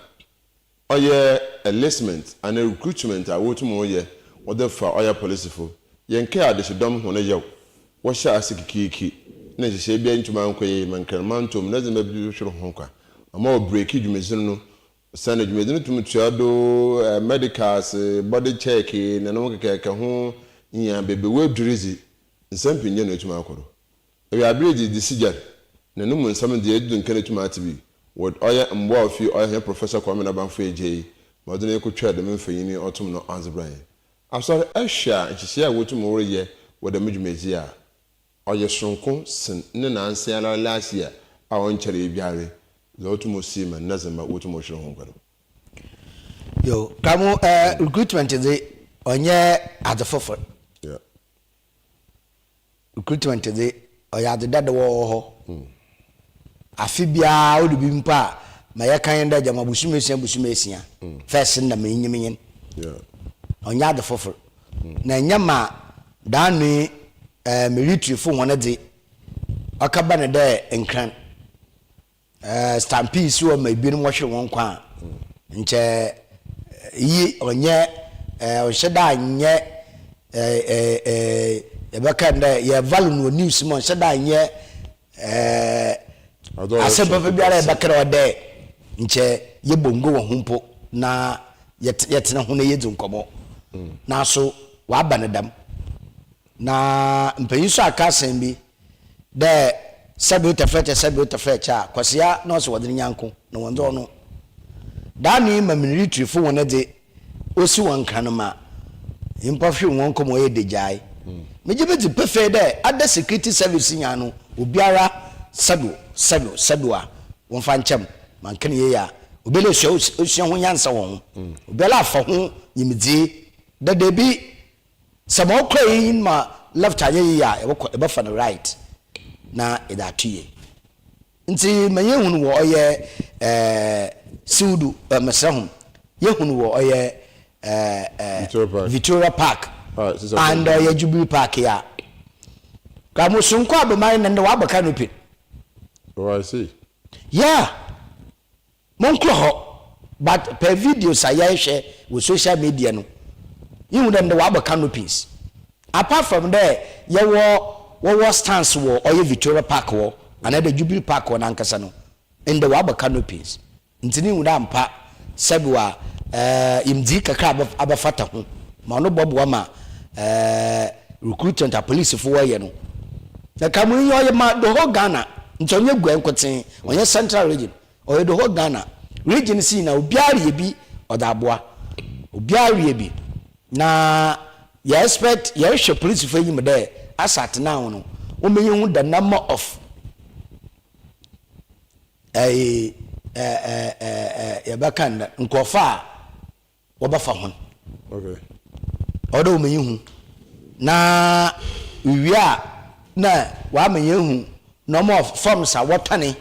Ɔyɛ enlistment anaa recruitment a wotum wɔyɛ wɔdze fa ɔyɛ polisifo. Yɛnnkɛɛ adehyedɔm hɔn yaw, wɔhyɛɛ ase kikiiki na nhyehyɛɛ biara nntum annkɔ yie ma Nkran mu na ndzɛmba bi hwer hɔn kwa. Ama wɔbreaki dwumadzi no osiandɛ dwumadzi no tum toa do, medicals, body check na no ho kɛkɛɛkɛ ho nyia beebi woedur dze, nsɛm pii nnyɛ na oetum akɔ do. Ewiaber dze dze si gya na no mu nsɛm dze edu nkan etum atse bi wɔ ɔyɛ mboa a ofi ɔyɛ hɛn Professor Kwame Nabamfo Egyei ma ɔdze no ekotwaa dɛm mfonyin yi ɔtom no ɔdze brɛ hɛn. Asɔr hwɛ a nhyehyɛɛ a wotum reyɛ wɔ dɛm dwumadzi yi a, ɔyɛ soronko sen ne naansa yi ara last year a ɔnnkyɛree biara dza otum osii ma ndɛ dze mba wotum hwer hɔn nkwa do. Yo, Kamo, eh, recruitment dze, ɔnnyɛ adze fofor. Yeah. Recruitment dze, ɔyɛ adze dadaw a ɔwɔ hɔ. Afe biara odu bi mpo a, ma yɛka nye dɛ gyama bosoom esia bosoom esia, first nna minyim nye no. Ɔnnyɛ adze fofor. Na nnyɛ ma daano yi militaryfo hɔn dze, ɔkɛba no dɛ nkran. Stampede si hɔ ma ebinom wɔhwer hɔn nkwa a, nkyɛ iyi ɔnnyɛ ɔnnhyɛ da nnyɛ yɛbɛka no dɛ yɛ value no wɔ news mu ɔnnhyɛ da nnyɛ asɛm papa biara a yɛbɛka dɛ ɔwɔ dɛ nkyɛ yɛbɔ ngo wɔ ho mpo na yɛtsena ho na yedzi nkɔmbɔ. Naaso ɔaba no dɛm. Na mpanyin so aka asɛm bi dɛ sɛbe tɛfrɛkyɛ sɛbe tɛfrɛkyɛ a kwasea na ɔse wɔdze ne nyanko na wɔnndze ɔno. Daano yi ma militryfo hɔn dze osi hɔn kan ma nyimpa hwer hɔn kɔ ma ɔyɛ degyae. Megye medzi pefee dɛ ada security service nyinaa no obiara sɛdo sɛdo sɛdo a wɔmfa nkyɛ m' ma nka ne yie a obiara esua osua ho nyansa wɔ ho. Obiara afa ho nyimdzee dɛ dabi Sɛ ma ɔkɔ yi ma left anyɛ yie a yɛbɛkɔ yɛbɛfa no right na yɛde ato yie. Nti ma yɛhunu wɔ ɔyɛ ɛɛ Siwdu ɛ mesrɛ ho yɛhunu wɔ ɔyɛ ɛɛ ɛɛ Victoria Park and ɔyɛ Jubilee Park yi a. Ka mo sonko abɛma ne ndɛ wabɔ canopy. Oh I see. Yeah. Monnkɔ hɔ but per videos a yɛhwɛ wɔ social media no yehu dɛ ndɛ wɔabɔ canopies. Apart from dɛ yɛwɔ wɔwɔ stands wɔ ɔyɛ Victoria Park hɔ anaa dɛ Jubilee Park hɔ nankasa no, ndɛ wɔabɔ canopies ntsi no ihu dɛ ampa sɛbew a nyimdzee kakra abɛfata ho ma ɔno bɔboa ma recruitment a policefo wɔyɛ no. Na ka mu yi ɔyɛ ma the whole Ghana ntsi ɔnnyɛ Guɛ nkotsee, ɔnnyɛ Central region. Ɔyɛ the whole Ghana region si nyinaa obiara reyɛ bi ɔdze aboa obiara reyɛ bi na yɛ expect yɛrehwɛ polisifo enyim dɛ as at now no wɔmɛyɛ hu the number of ɛɛ ɛɛ ɛɛ yɛbɛka no dɛ nkorɔfo a wɔbɛfa hɔn. Ɔwɔ dɛ wɔma yehu na wie a na wɔama yehu number of forms a wɔtɔne.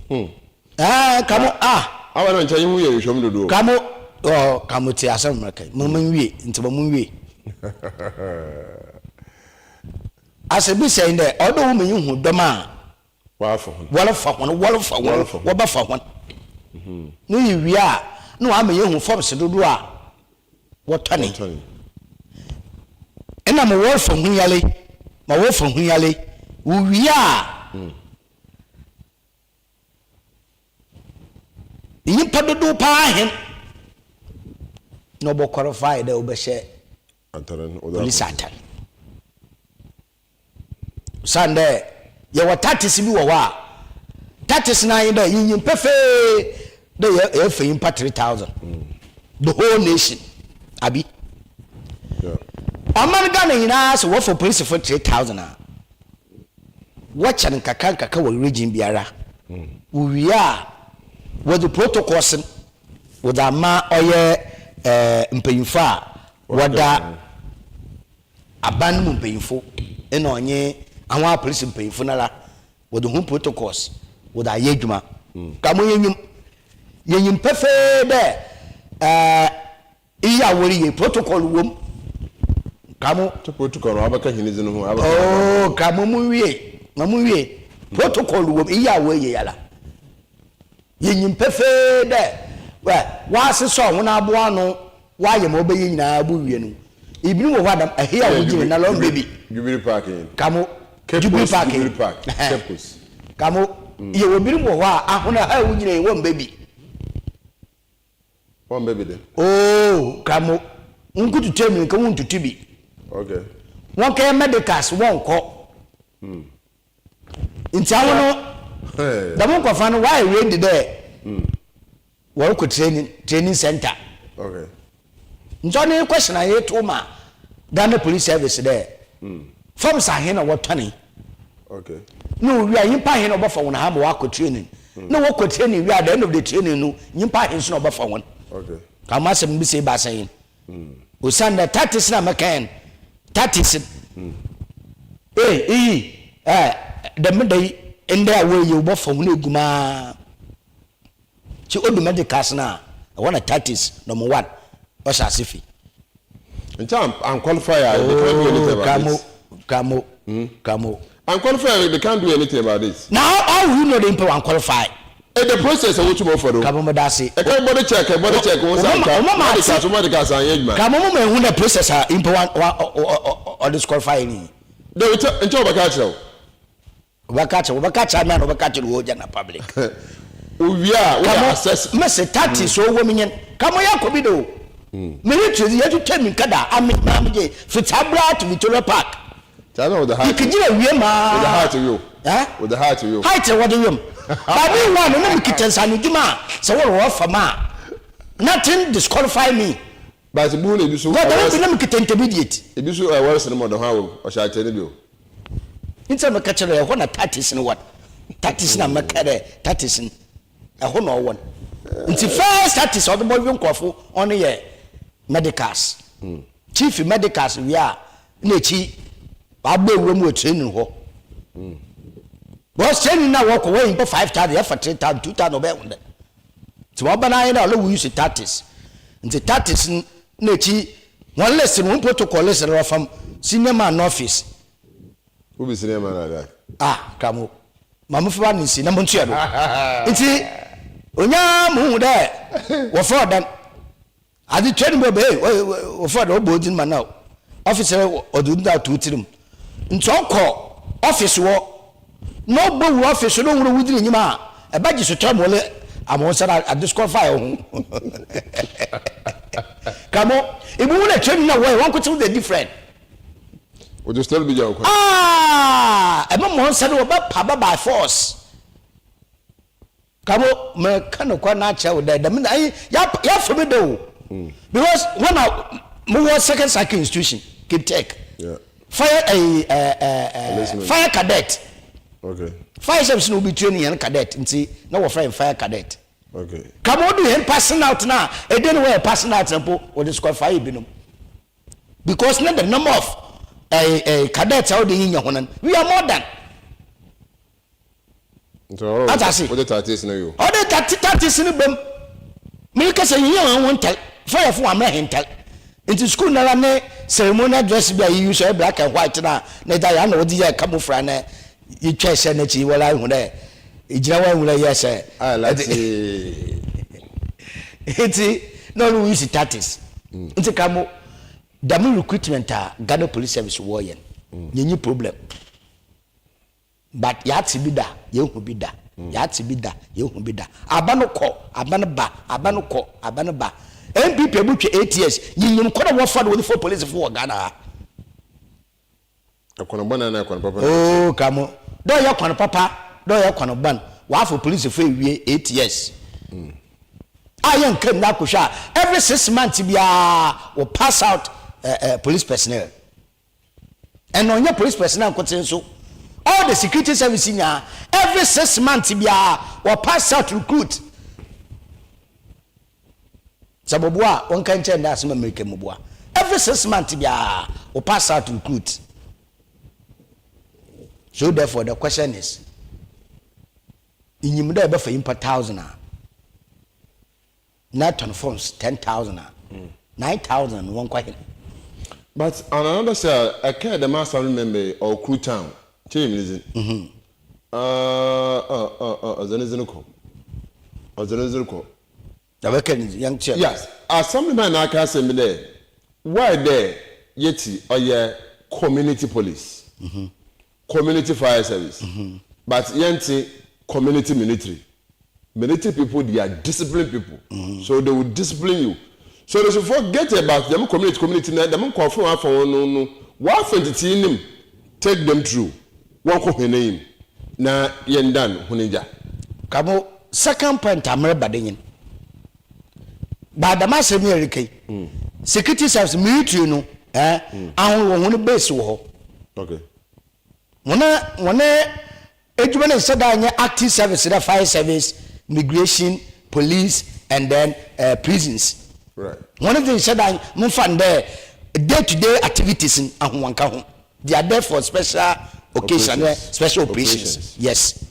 Hmm. Ɛɛ kamo ah. Awa na nkyɛn yi ho yɛ nhwɛmu dodo. Kamo ɔ kamo te asɛm mmerɛ kan mo mo nwie nti mo mo nwie. Asɛm bi sɛ dɛ ɔwɔ dɛ wɔma yehu dɔm a. Wɔafa hɔn. Wɔrefa hɔn, wɔrefa hɔn, wɔbɛfa hɔn. Ne yewie a, na wɔama yehu forms dodoɔ a wɔtɔne. Ɛna ma wɔrefa ho yale, ma wɔrefa ho yale. Wowie a, nyimpa dodow paa hen na ɔbɔ qualify dɛ wobɛhyɛ police atar. Osiandɛ yɛwɔ tactics bi wɔ hɔ a, tactics no ara nye dɛ yenyim pefee dɛ yɛrefa nyimpa 3000, the whole nation, abi? Ɔman Ghana nyina sɛ wɔfa polisifo 3000 a, wɔkyɛ no nkakra nkakra wɔ region biara. Wowie a, wɔdze protocols no wɔdze ama ɔyɛ mpanyimfo a wɔda Aban no mu mpanyimfo na ɔnye Ahɔn apolisi mpanyimfo noara wɔdze hɔn protocols wɔdze ayɛ edwuma. Ka mo yenyim, yenyim pefee dɛ eh, iyi a wɔreyɛ yi protocol wɔ mu. Ka mo. To protocol no abɛka hɛn dze no ho, abɛka hɛn Oh, ka mo munwie, ma munwie. Protocol wɔ mu, iyi a wɔreyɛ yi ara. Yenyim pefee dɛ wɔasesɔw hɔn abow ano, wɔayɛ ma ɔbɛyɛ nyina bowie no, binom wɔ hɔ a dɛm ɛhe a wogyina no ara ɔmmbɛ bi. Jubilee Park yi. Ka mo, Cape Jubilee Coast, Park yi. Jubilee Park, Cape Coast. Ka mo, yɛwɔ binom wɔ hɔ a ahon ha a wogyina yi wɔmmbɛ bi. Wɔmmbɛ bi de. Oh, ka mo, wonkotutu emirika wonntutu bi. Okay. Wɔnkɛyɛ medicals wɔnnkɔ. Ntsi awo no, dɛm nkorɔfo no wɔayɛ ready dɛ wɔrokɔ training training centre. Ntsi ɔno nye question a yɛtow ma Ghana Police Service dɛ, forms ahen na wɔtɔnee? Na owie a, nyimpa ahen na wɔbɛfa hɔn ha ma wɔakɔ training? Na wɔkɔ training wie a, at the end of the training no, nyimpa ahen so na wɔbɛfa hɔn? Ka mo asɛm mbisa ebiasa yi. Osiandɛ tactics na mekãe no, tactics ei iyi eh dɛm da yi ndɛ a woeyi wɔbɔfa hɔn egu mu ara. Ntsi odu medicals no a, hɔ na tactics number one ɔhyɛ ase fi. Nkyɛ an qualify a, they can't do anything about Kramo, it. kramo, kramo. An qualify a, they can't do anything about it. Na how how will you know dɛ nyimpa wan qualify? Eh, the process a wotum ɔfa do. Kramo meda ase. Ɛka body check, body check, wo nsa nka, medicals, wo medicals anyɛ adwuma. Kramo mo ma ehu dɛ process a nyimpa wan wan ɔ disqualify ni. Dɛ nkyɛ nkyɛ wɔbɛka akyerɛ wo. Wɔbɛka akyerɛ wɔbɛka akyerɛ me ana wɔbɛka akyerɛ wɔ Ghana public. Owie a woyɛ assess. Mese tactics so wɔ me nyɛn. Kamo yɛ akɔ bi de o. Me literally yɛ twitwa mi nka da ame maa me gye fiti abira to Victoria Park. Kyɛ na wɔde height. Yikegyina wie maa. Wɔde height wi o. Eh? Wɔde height wi o. Height na wɔde wiem. But me one no na me kita nsano dwuma a sɛ wɔrewɔ fam a nothing disqualify me. But bu na ebi so. But ɛwɔ bi na me kita intermediate. Ebi so ɛwɔre sene mɔdɔ ho awo ɔhyɛ atɛ ne bi o. Nti na meka kyerɛ ɛhɔ na tactics no wɔ. Tactics na meka dɛ tactics no ɛhɔ na ɔwɔ no. Nti first tactics a ɔde bɔdwe nkurɔfo ɔno yɛ medicals. Chief medicals wie a na akyi wabɔ ewura mu wɔ training hɔ. Because training na wɔkɔ wɔyɛ nyimpa 5000 yɛfa 3000 2000 ɔbɛyɛ ho dɛ. Nti wɔba no ayɛ dɛ ɔlɛ wo use tactics. Nti tactics no na ekyi hɔn list no hɔn protocol list no wɔfam senior man no office. Who be senior man like that? Ah, kramo. Ma mo fa ne nsi na mo ntua do. Nti onya mo hu dɛ wɔfrɛ ɔdan. Adze tua no mu ɔbɛ wɔfrɛ dɛ ɔbɔ odzin ma na office ɔdze odzin ato wo tsirmu. Ntsi ɔkɔ office hɔ na ɔbɔ wura office na ohun dɛ wo dzin nnyi mu a, ɛbɛgye sotɔr ma ɔle ama wo nsa na adisqualify wo ho. Kamo, ibohu dɛ training na wɔyɛ wɔnkotsee dze different. Wɔdze sotɔr bi gya wo kwan. Ah, ɛbɛma wo nsa do wɔbɛpa ba by force. Kabo, mereka nokwar no akyerɛ wo dɛ dɛm na ayi yɛafa me dɛ o. Because when I mowɔ second cycle institution, Cape Tech, yeah. fire ɛyi ɛɛ ɛɛ fire cadet. Okay. Fire service na obi train yɛn cadet nti na wɔfrɛ yɛn fire cadet. Okay. Kabo do yɛn passing out na ede no wɔyɛ passing out na mpo wɔde disqualify binom. Because na the number of ɛɛ ɛɛ cadets a wɔde yi nya ho no we are more than. Ate ase? Wode tactics no yo. Ɔde tactics no bam. Meka sɛ yɛnyɛ wɔn ho ntɛl. Fayɛfo wɔn amena hentɛl. Nti sukuu nara ne ceremonial dress bi a yɛ use ɔyɛ black and white na na ɛda yɛ ana wɔde yɛ camouflage na yɛtwa ɛhyɛ n'akyi wɔla ehu dɛ egyina wɔn ehu dɛ yɛ sɛ. Nti na ɔno use tactics. Nti kamo dɛm recruitment a Ghana Police Service wɔyɛ no yɛnyi problem. But yɛatse bi da, yeehu bi da, yɛatse bi da, yeehu bi da. Aba no kɔ, aba no ba, aba no kɔ, aba no ba. NPP abotwa ATS, nyinyim kwan a wɔfa do wɔdze fa polisifo wɔ Ghana ha. Kwan bɔn anaa kwan papa na Oh, ka mo. Dɛ ɔyɛ kwan papa, dɛ ɔyɛ kwan bɔn, wɔafa polisifo ewie ATS. A yɛnka mu na akɔhwɛ a, every 6 months biara, wɔ pass out eh, eh, police personnel. Ɛna ɔnyɛ police personnel nkotsee nso, all the security service nyinaa, every 6 months biara wɔ pass out recruit. Sɛ moboa a, wɔnka nkyɛn dɛ asɛm a mereka yi moboa. Every 6 months biara wɔ pass out recruit. So therefore the question is, inyim dɛ ebɛfa nyimpa thousand a, na tɔn phones 10,000 a, 9,000 no wɔnkɔ hen? But on another side, ɛkɛɛ dɛm assembly member yi, ɔwɔ Kru town, nkyɛ nyim ne dzin. Ah ah ah ah, ɔdze ne dzin kɔ. Ɔdze ne dzin kɔ. Na bɛka ne dzin, yɛnkyerɛ no. Yes, assembly man na aka asɛm bi dɛ, why dɛ yɛtsi ɔyɛ community police, community fire service, but yɛnntse community military. Military people they are disciplined people so they will discipline you so they should forget about dɛm community community na dɛm nkorɔfo na wɔafa hɔn no no wɔafa ntsetsee no mu take them through wɔnkɔ hɔn enyim na yɛndan hɔn egya. Ka mo second point a mereba do nye no, ba dɛm asɛm yi a ereka yi, security service, military no eh, ahon wɔ hɔn base wɔ hɔ. Okay. Hɔn hɔn edwuma no nnhyɛ da nnyɛ active service dɛ fire service, migration, police and then eh, prisons. Right. Hɔn dze nnhyɛ da momfa no dɛ day to day activities no ahowɔnnka ho. They are there for special occasion anaa Operations. special operations. Operations. Yes.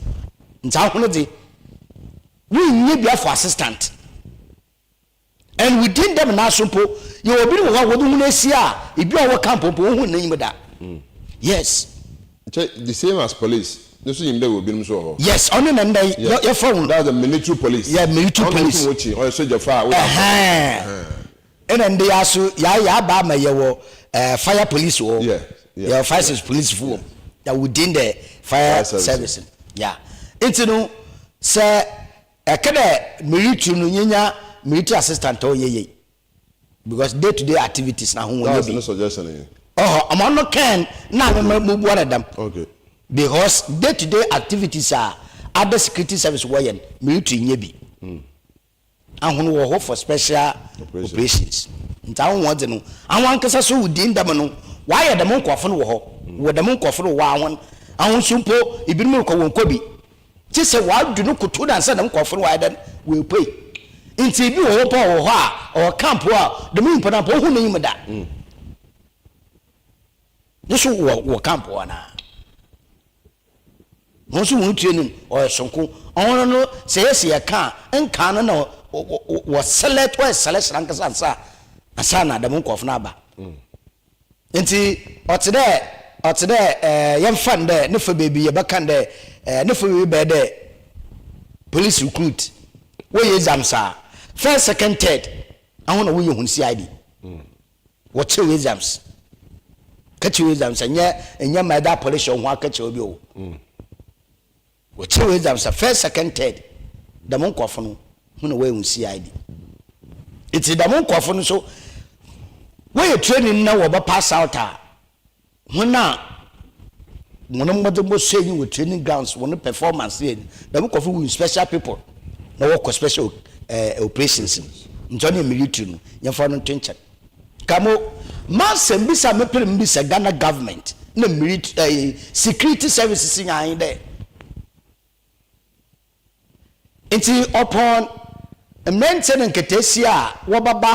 Ntsi ahon dze, wonnyɛ bia for assistant. And within them naaso mpo, yɛwɔ binom wɔ hɔ a wɔdze hɔn esie a, bi a ɔwɔ camp mpo wonnhun n'enyim da. Yes. Nkyɛ the same as police no so nyim dɛ wɔ binom so wɔ hɔ. Yes, ɔno na ndɛ Yeah. yɛfrɛ hɔn. That's the military police. Yeah, military Ɔno police. tum wokyi, ɔyɛ sogyafo a woyɛ Ɛhɛn. Ɛhɛn. Nna ndɛ yi ara so yɛaba ama yɛwɔ eh, fire police wɔ hɔ. Yeah, yeah, Yɛwɔ fire yeah. service police fo wɔ mu. Yeah, within the fire Fire service. service no. Yeah. Ntsi no, sɛ Ɛkɛ dɛ military no nyenya military assistant a ɔnnyɛ yie because day to day activities na ho wɔnnyɛ That's bi. ne suggestion yi. Ɔhɔ ɔmo ano kɛn na me mo bua no dɛm. Okay. Because day to day activities a other security service wɔyɛ no military nnyɛ bi. Ahon wɔ hɔ for special operations. Ntsi ahon hɔn dze no ahon ankasa so within dɛm no wɔayɛ dɛm nkorɔfo no wɔ hɔ. Wɔ dɛm nkorɔfo no wɔ hɔ ahon ahon so mpo ibinom rokɔ wɔnnkɔ bi. Gye sɛ wɔadu no kotow no ansa na nkorɔfo no wɔayɛ dɛn? Woepue. Ntsi bi wɔ hɔ mpo a ɔwɔ hɔ a ɔwɔ camp hɔ a dɛm nyimpa no ampa onnhu n'enyim da. No so wɔ wɔ camp hɔ anaa? Hɔn so hɔn tue no ɔyɛ soronko. Ɔno no sɛ yɛse yɛkã a, nkaa no na wɔ select wɔyɛ selection ankasa ansa ansaana dɛm nkorɔfo no aba. Ntsi ɔtse dɛ ɔtse dɛ yɛmfa no dɛ ne fa beebi yɛbɛka no dɛ ne fa beebi bɛyɛ dɛ police recruit wɔyɛ exams a first second third aho na wɔyɛ hɔn CID wɔkyerɛw exams kɛkyerɛw exams nnyɛ nnyɛ ma ɛda polish ho akɛkyerɛw bi o. Wɔkyerɛw exams a first, second, third, dɛm nkorɔfo no ho na wɔyɛ hɔn CID. Ntsi dɛm nkorɔfo no so wɔyɛ training na wɔba pass out a, hɔn a hɔn mbɔdzembɔ sɔ enyi wɔ training grounds, hɔn performance yɛ enyi, dɛm nkorɔfo no wɔ special people na wɔkɔ special eh, operations mu. Ntsi ɔno yɛ military no, yɛmfa no nto nkyɛn. Ka mo m'asɛm bisa a mepɛ dɛ mibisa Ghana government na milit ɛɛ security services nyinaa nye dɛ, ntsi ɔpɔn mberantsɛ na nkataasia a wɔbɛba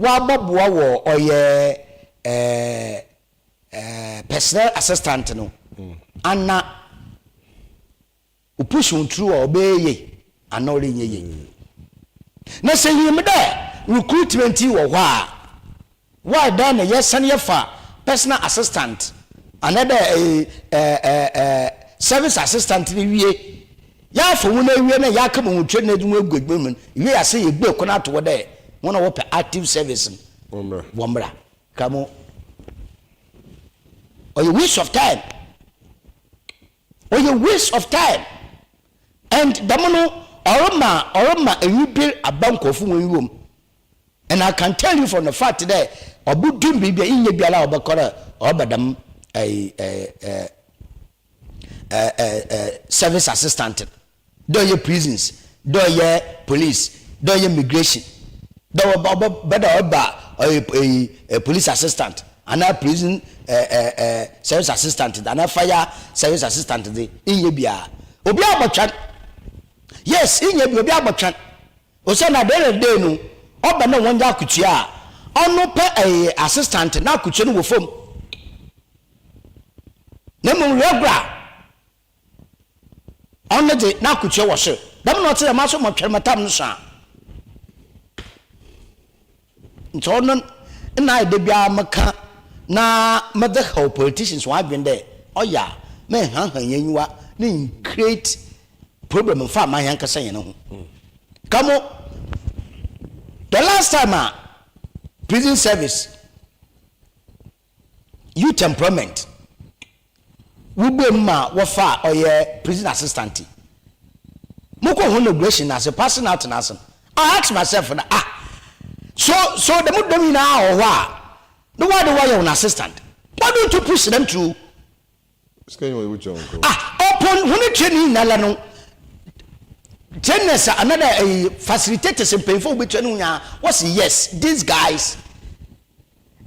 wɔabɔboa wɔ ɔyɛ ɛɛ ɛɛ personnel assistant no ana Opush wo through a ɔbɛyɛ yie anaa ɔrenyɛ yie. Na sɛ yenyim dɛ recruitment yi wɔ hɔ a, why dɛn na yɛsan yɛfa personal assistant anaa dɛ service assistant no wie, yɛafa hɔn ewie na yɛakɛma hɔn training na yɛdze hɔn egu edwuma mu no, wie a sɛ yebue kwan ato hɔ dɛ hɔn a wɔpɛ active service no wɔmbra. Ka mo, ɔyɛ waste of time. Ɔyɛ waste of time and dɛm no ɔrema ɔrema enyiber aba nkorɔfo hɔn enyiwa mu and I can tell you from the fact dɛ ɔbodu mber bi a nnyɛ biara a ɔbɛkɔ dɛ ɔreba dɛm ɛɛ ɛɛ ɛɛ ɛɛ service assistant no. Dɛ ɔyɛ prisons, dɛ ɔyɛ police, dɛ ɔyɛ migration, dɛ ɔba ɔbɛ bɛ dɛ ɔba ɔyɛ eyi police assistant anaa prison ɛɛ ɛɛ service assistant dze anaa fire service assistant dze, nnyɛ biara. Obiara bɔtwɛn. Yes, nnyɛ bi obiara bɔtwɛn. Osiandɛ at the end of the day no, ɔba dɛ wɔngye akatua a, ɔno pɛ ɛɛ assistant n'akatua no wɔ famu. Na mbom regular ɔno dze n'akotua wɔ sor. Dɛm na ɔtse dɛ maso motwer me tam no sõ a. Ntsi ɔno nna ayɛ da biara mekã na medze haw politicians hɔn adwen dɛ ɔyɛ a mennhanhan hɛn enyiwa na nncreate problem mmfa mma hɛnankasa hɛn ho. Kamo, the last time a prison service Youth Employment wobuee mu ma wɔfaa ɔyɛ prison assistant yi. Mokɔɔ hɔn inauguration no ase, passing out no ase no, I asked myself dɛ ah, so so dɛm dɔm nyina wɔ hɔ a, na why do wɔayɛ hɔn assistant? Why don't you push them through? Sika nyi hɔ yɛbɛtua wɔn ka o. Ah, upon hɔn training nyinara no, trainers anaa ɛyi facilitators mpanyinfo a wobetua no nyinaa, wɔsi yes, these guys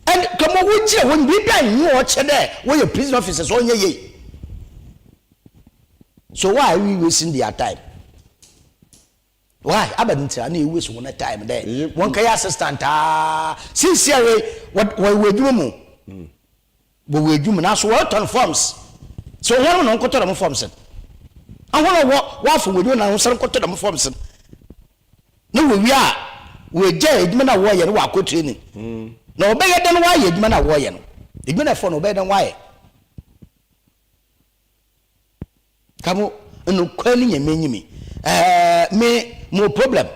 And kama wogyina hɔ no biribi a nnyi hɔ ɔkyerɛ dɛ wɔyɛ prison officers ɔnnyɛ yie. So why are we wasting their time? Why? Aba ne ntira na yɛ waste wɔn time dɛ wɔn kɛyɛ assistant aa sincerely wɔ wɔ adwuma mu wɔ wɔ adwuma nanso wɔretɔn forms so wɔn na wɔnkɔtɔ dɛm forms no ahɔn a wɔ wɔafɔ wɔ adwuma na wɔn nkɔtɔ dɛm forms no. Na wɔwie a, wɔagyae adwuma no a wɔreyɛ no wɔakɔ training. Na wɔbɛyɛ dɛn wɔayɛ adwuma no a wɔreyɛ no? Adwuma no a ɛfɔ no wɔbɛyɛ dɛn wɔayɛ? Ka mo nokwar no Nyame enyim. Ɛɛ me mowɔ problem.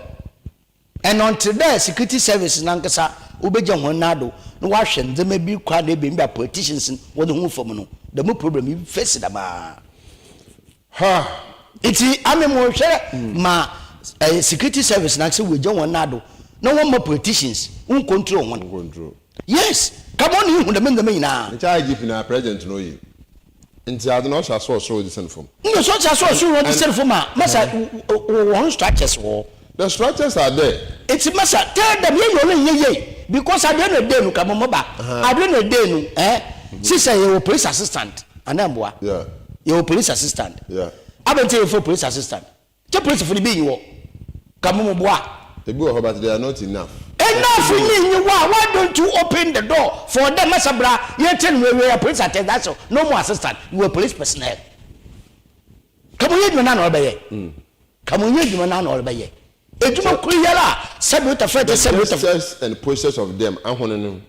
And until dɛ security service nankasa wobegya hɔn nan do na wɔahwɛ ndzɛmba bi kor anaa ebien bi a politicians no wɔdze ho fa mu no, dɛm problem yi face dɛm ara. Ha! Ntsi ame mohwɛ ma security service na sɛ woegya hɔn nan do na wɔmma politicians wonncontrol hɔn. Yes, come on ihu dɛm ndzɛmba nyina. Nkyɛ IGP na president na oye. Ntsi adze no ɔhyɛ ase wɔ sor dze sian famu. Nna sɛ ɔhyɛ ase wɔ sor dze sian famu a, masa wɔwɔ hɔn structures wɔ hɔ. The structures are there. Ntsi masa tell them yɛyɛ ɔno nnyɛ yie because at the end of the day no ka mo ba at the end of the day no eh sisɛ yɛwɔ police assistant anaa mboa. Yeah. Yɛwɔ police assistant. Yeah. Adɛn nti yɛmfa police assistant? Kyɛ polisifo no bi nyi hɔ. Ka mo mo boa. Ebi wɔ hɔ but they are not enough. Enough ni nyi hɔ a why don't you open the door for them masa bra yɛn train wo awie yɛ police attend that's all no more assistant you are police personnel. Ka mo nyɛ adwuma no a na ɔrebɛyɛ. Ka mo nyɛ adwuma no a na ɔrebɛyɛ. Adwuma koro yi ara a sɛbi wotafrɛ te The sɛbi wotafrɛ. gestures and postures of them ahono no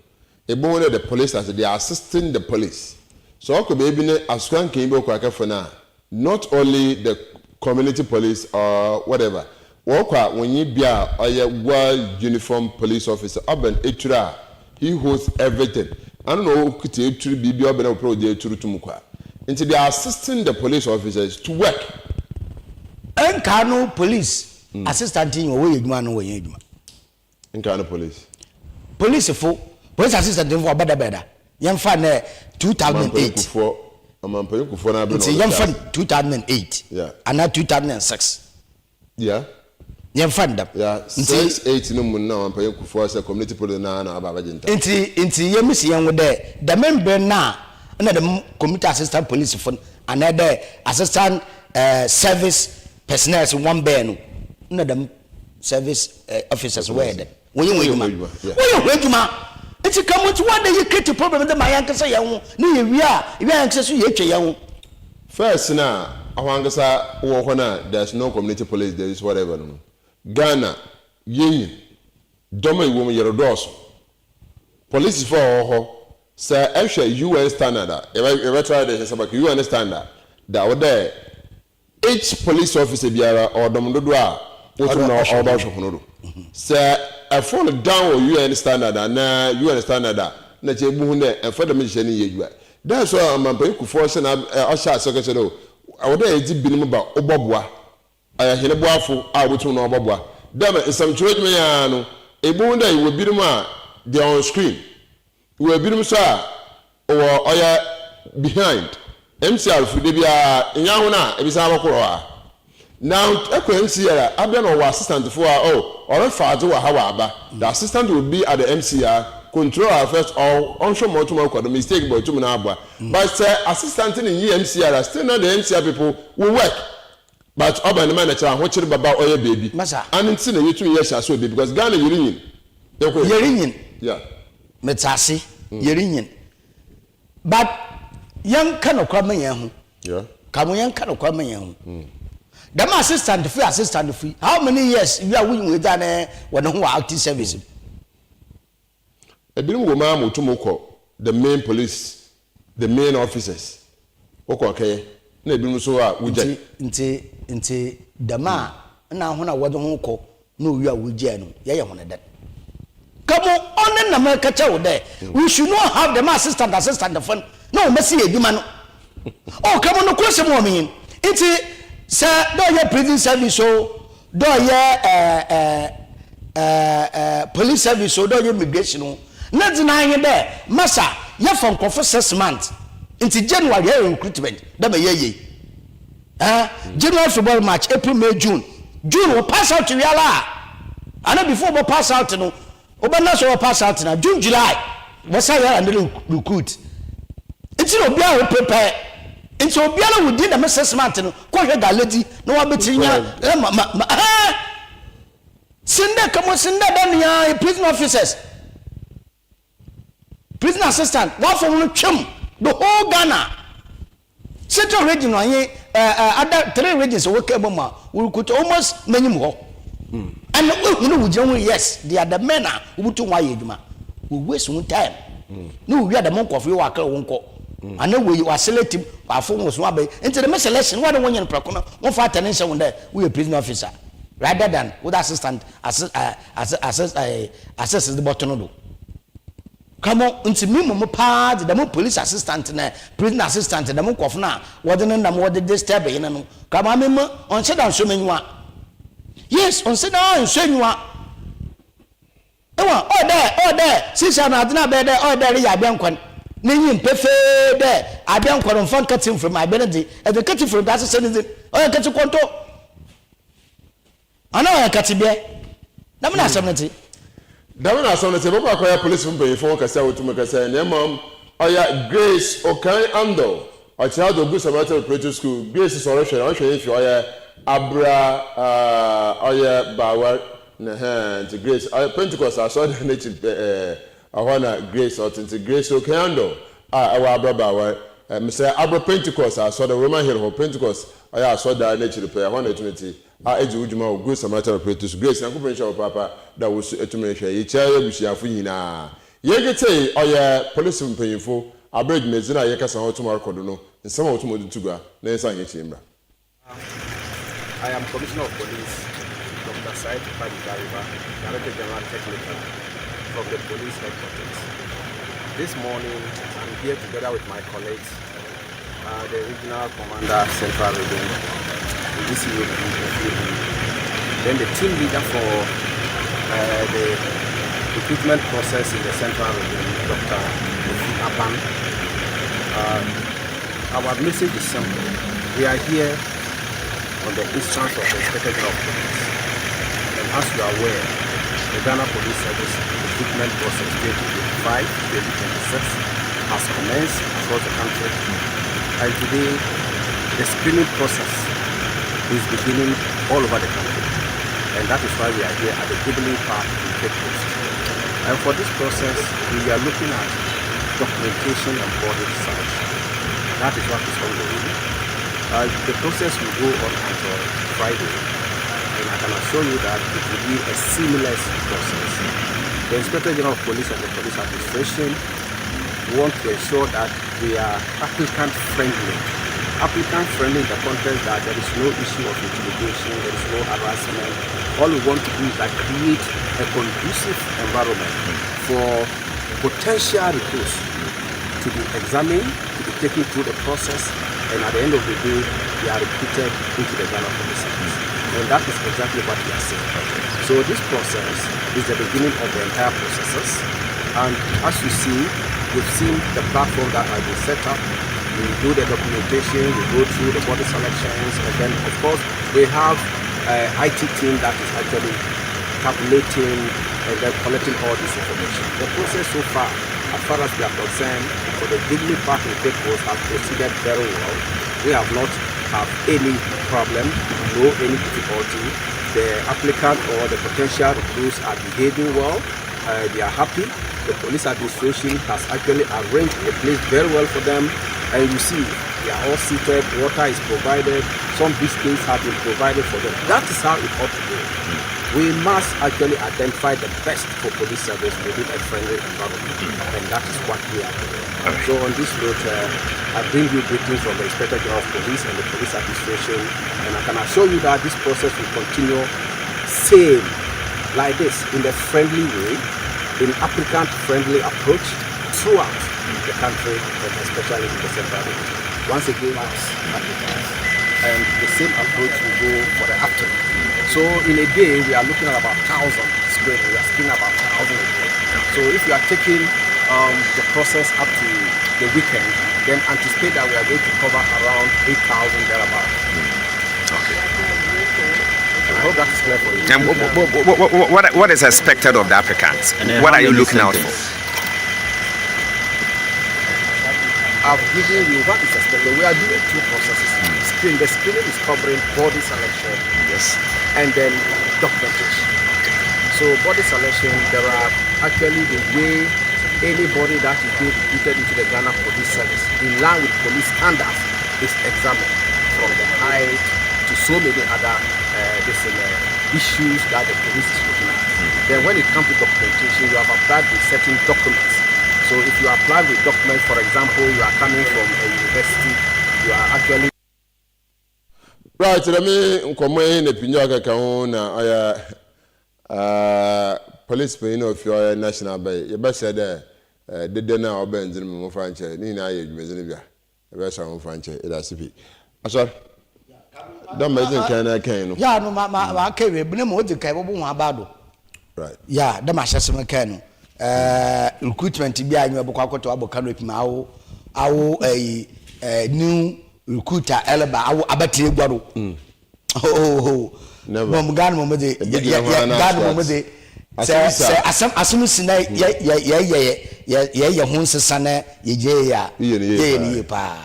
Ebohu dɛ the police as they are assisting the police. Sɛ ɔkɔ beebi na asuankanyi bi rokɔ akɛfa no a, not only the community police or whatever, wɔkɔ a wonnyi bi a ɔyɛ well uniformed police officer, ɔbɛn etur a he holds everything, ano na okitsa etur biribi a ɔbɛn a wɔpɛ dɛ wɔdze etur tum kɔ a. Ntsi they are assisting the police officers to work. Nkaa no police assistant yi wɔyɛ edwuma anaa wɔnnyɛ edwuma? Nka no police. Police fo, police assistant fo ɔbɛda bɛda. Yɛmfa nɛ 2008. Ɔmampanyin Ɔmampanyin Kufuor n'abere na Nti ɔde yɛmfa hyɛ no ase. 2008 Yeah. anaa 2006. Yeah. Yɛmfa no dɛm. Yeah, Nti. 6, 8 no mu no na Ɔmampanyin Kufuor sɛ community police no ara na aba abɛgye ntam. Nti nti yɛmisi hɛn ho dɛ dɛm mber no a nna dɛm community assistant police fo no anaa dɛ assistant eh, service personnels wɔn bɛn no nna dɛm service eh, officers wɔyɛ dɛ wɔyɛ wɔn adwuma wɔyɛ wɔn adwuma nti ka mu nti wɔn de yɛ create problem de ma yɛn ankasa yɛn ho ne yɛ wie a yɛ ankasa so yɛ atwa yɛn ho. First na ahɔ ankasa wɔ hɔ na there is no community police there is whatever no Ghana yɛnyin dɔm a ɛwɔ mu yɛredɔɔso polisifo a wɔwɔ hɔ sɛ ɛhwɛ UN standard a yɛbɛtra de hyɛ sɛ bɛka UN standard da wo dɛ Each police officer biara ɔwɔ dɔm dodoɔ a wotum na ɔba ɔhwɛ hɔn do. Sɛ fall down wɔ UN standard anaa UN standard a, nna kyerɛ ibohu dɛ mmfa dɛm nhyehyɛɛ no nnyɛ edwuma. Dɛ so a Ɔmampanyin Kufuor hyɛ n'ab ɔhyɛ ase ɔkɛkyerɛ dɛ ɔwɔ dɛ yɛdze binom ba wobɔboa, ɔyɛ hɛn boafo a wobotum na wɔbɔboa. Dɛ ma nsɛmtwerɛ edwuma yi ara no, ibohu dɛ ewɔ binom a they are on screen, Ewɔ binom so a wɔ ɔyɛ behind MCR fo dabiara nnyɛ ahon a ebisan abɔkor hɔ a. Now ekɔ MCR a abɛ na ɔwɔ assistant fo a oh ɔrefa adze wɔ ha wɔ aba the assistant will be at the MCR control her first or ɔnhwɛ ma ɔtum akɔ do mistake ba otum na aboa but sɛ assistant no nnyi MCR a still na the MCR people will work But ɔba no ma na kyerɛ ahokyer bɛba ɔyɛ beebi. Masa. Ano ntsi na yetum yɛ hyɛ ase wɔ beebi because Ghana yerinyin. Yɛnkɔ yɛn. Yerinyin. Yeah. Metse ase. Yerinyin. But. Yɛnka nokwar ma hɛnho. Ka mo yɛnka nokwar ma hɛnho. Dɛm assistant fo yi assistant fo yi, how many years wie a wonyi hɔn edzi anaa hɔn ho wɔ active service mu? Ebinom wɔ mu ara ma wotum kɔ the main police, the main officers, wɔkɔ akɛyɛ, na ebinom so a wogyae. Ntsi, ntsi, ntsi dɛm a nna hɔn a wɔdze hɔn kɔ na owie a wogyae no, yɛyɛ hɔn dɛn? Ka mo ɔno na mereka kyerɛ wo dɛ, we should not have dɛm assistant assistant fo no na wɔmmɛsɛ yɛn edwuma no. Oh, ka mo nokorsɛm wɔ me ntsi sɛ dɛ ɔyɛ prison service o, dɛ ɔyɛ eh, eh, eh, eh, police service o, dɛ ɔyɛ immigration o, ne dze no ara nye dɛ masa yɛfa nkorɔfo 6 months, ntsi January yɛyɛ recruitment dɛ ma yɛyɛ yi. Eh, January, February, March, April, May, June. June wɔ pass out wie ara a, ana before wɔ pass out no, wobɛna so wɔ pass out na June, July, wɔsan yɛ another recruit. Nti na obiara wɔ prepare. Nti obiara wɔ di dɛm 6 months no, kɔhwɛ galedi na wabɛtiri nya, eh, ma, ma, ma, eh. Sindɛ, kamo sindɛ dɛ nea prison officers, prison assistant, wafɔ no twam the whole Ghana. Central Region ɔnye other three regions wɔ ka mu a wɔrecruit almost m'enyim hɔ. And ehu no wogyina ho, yes, they are the men a wobutu ho ayɛ adwuma. Wɔ waste wɔn time. Ne wowia dɛm nkorɔfo yi wɔ akra wɔn kɔ. Ana wei wɔ select afo wɔn so abɛyi. Nti dɛm selection wɔde wɔn nyɛ no prɛko no wɔmfa atɛne nhyɛ wɔn dɛ woyɛ prison officer rather than wode assistant assist assist de bɔto no do. Kamo ntsi me mom paa dze dɛm police assistant na prison assistant dɛm nkorɔfo no a wɔdze no nam wɔdze disturb hɛn no, kamo ame mo ɔnnhyɛ da nnsɔ m'enyiwa. Yes, ɔnnhyɛ da nnsɔ enyiwa. Ewa, ɔyɛ dɛ ɔyɛ dɛ sesei no adze no abɛyɛ dɛ ɔyɛ dɛ ereyɛ abɛnkwan na inyim pefee dɛ abɛnkwan no mmfa nkɛtse mfra mu, abɛn dze edze nkɛtse fra mu dze asesa ne dzin, ɔyɛ nkɛtse kɔntɔ. Ana ɔyɛ nkɛtsebea? Dɛm na asɛm no tse. Dɛm na asɛm no tse. Ebɔkɔ akɔyɛ apolisifo mpanyimfo ho kɛse a wotum kasa, na mbom ɔyɛ Grace Okan Andoh, ɔkyerɛ adze wɔ Good Samaritan Preparatory School. Grace so ɔrohwɛ na ɔhwɛ hɛn fie, ɔyɛ abra a ɔyɛ baawar na hɛn ntsi Grace ɔyɛ Pentecost asɔrdan n'ekyir pɛɛ, hɔ na Grace ɔtse ntsi Grace Okan Andoh a ɛwɔ abra baawar, mesɛ abra Pentecost asɔrdan, Roman Hill hɔ, Pentecost ɔyɛ asɔrdan n'ekyir pɛɛ, hɔ na etum tse. A edzi wo dwuma wɔ Good Samaritan Preparatory School. Grace, Nyankopɔn nhyira wo paapa dɛ wo so etum rehwɛ. Yekyia y'ebusuafo nyina. Yɛnketsee ɔyɛ polisifo mpanyimfo aber dwumadzi no a yɛkasa ho tum rokɔ do no, nsɛm a wotum wɔdze to gua na yɛnsan hɛn ekyir mbra. I am Commissioner of Police, Dr. Said Kadi Gariba, Director General Technical from the Police Headquarters. This morning, I'm here together with my colleagues, the Regional Commander, Central Region, the DCOP, then the team leader for the recruitment process in the Central Region, Dr. Kofi Aban. Our message is simple. We are here on the instance of the Inspector General of Police. And as you are aware, the Ghana Police Service recruitment process 2025-2026 has commenced across the country. And today, the screening process is beginning all over the country. And that is why we are here at the Jubilee Park in Cape Coast. And for this process, we are looking at documentation and body selection. That is what is ongoing. The process will go on until Friday, and I can assure you that it will be a seamless process. The Inspector General of Police and the Police Administration want to ensure that we are applicant friendly. Applicant friendly in the context that there is no issue of intimidation, there is no harassment. All we want to do is that create a conducive environment for potential recruits to be examined, to be taken through the process, and at the end of the day, they are recruited into the Ghana Police Service. And that is exactly what we are saying. So this process is the beginning of the entire processes. And as you see, we've seen the platform that has been set up. We do the documentation, we go through the body selections, and then of course we have an IT team that is actually tabulating and then collecting all this information. The process so far, as far as we are concerned, for the Jubilee Park in Cape Coast has proceeded very well. We have not have any problem, no any difficulty. The applicant or the potential recruits are behaving well. They are happy. The police administration has actually arranged the place very well for them. And you see, they are all seated, water is provided, some biscuits have been provided for them. That is how it ought to go. We must actually identify the best for police service within a friendly environment, and that is what we are doing. Right. So on this note, I bring you greetings from the Inspector General of Police and the police administration, and I can assure you that this process will continue same like this in a friendly way, in applicant-friendly approach throughout the country and especially in the central region. Once again, us applicants, and the same approach will go for the afternoon. So in a day, we are looking at about 1,000 screening. We are screening about 1,000 a day. So if you are taking the process up to the weekend, then anticipate that we are going to cover around 8,000 thereabout. Okay. I hope that is clear for you. And what is expected of the applicants? What are you looking out for? I've given you what is expected. We are doing two processes. Screen. The screening is covering body selection. Yes. And then documentation. Okay. So body selection, there are actually the way anybody that is being recruited into the Ghana Police Service in line with police standards is examined, from the height to so many other issues that the police is looking at. Then when it comes to documentation, you have applied with certain documents. So if you apply with documents, for example, you are coming from a university, you are actually... Right, let me nkɔmɔ yi na pinyo akaka ho na ɔyɛ police panyin na ofi ɔyɛ national bay. Yɛbɛsɛ dɛ dede na ɔbɛn ndzin mu mfa nkyɛ ne nyinaa yɛ dwumadzi no bia. Yɛbɛsɛ ho mfa nkyɛ ɛda ase pii. Asɔr. Dɔm bɛdze nkan na kan no. Ya no ma ma ma ka wie bene mo odzi kan bobo ho abado. Right. Ya dɛm ahyɛse me kan no. Recruitment bi a nyi ɔbɛkɔ akɔtɔ abɔ canopy ma awo awo ɛyi new recruiter ɛleba awo abɛtena egua do. Oh, mom Ghana mom de Ghana mom de sɛ sɛ asɛm asɛm si na yɛ yɛ yɛ yɛ yɛ yɛ yɛ ho nsesa na yɛ gye yɛ a yɛ yɛ ne yie paa.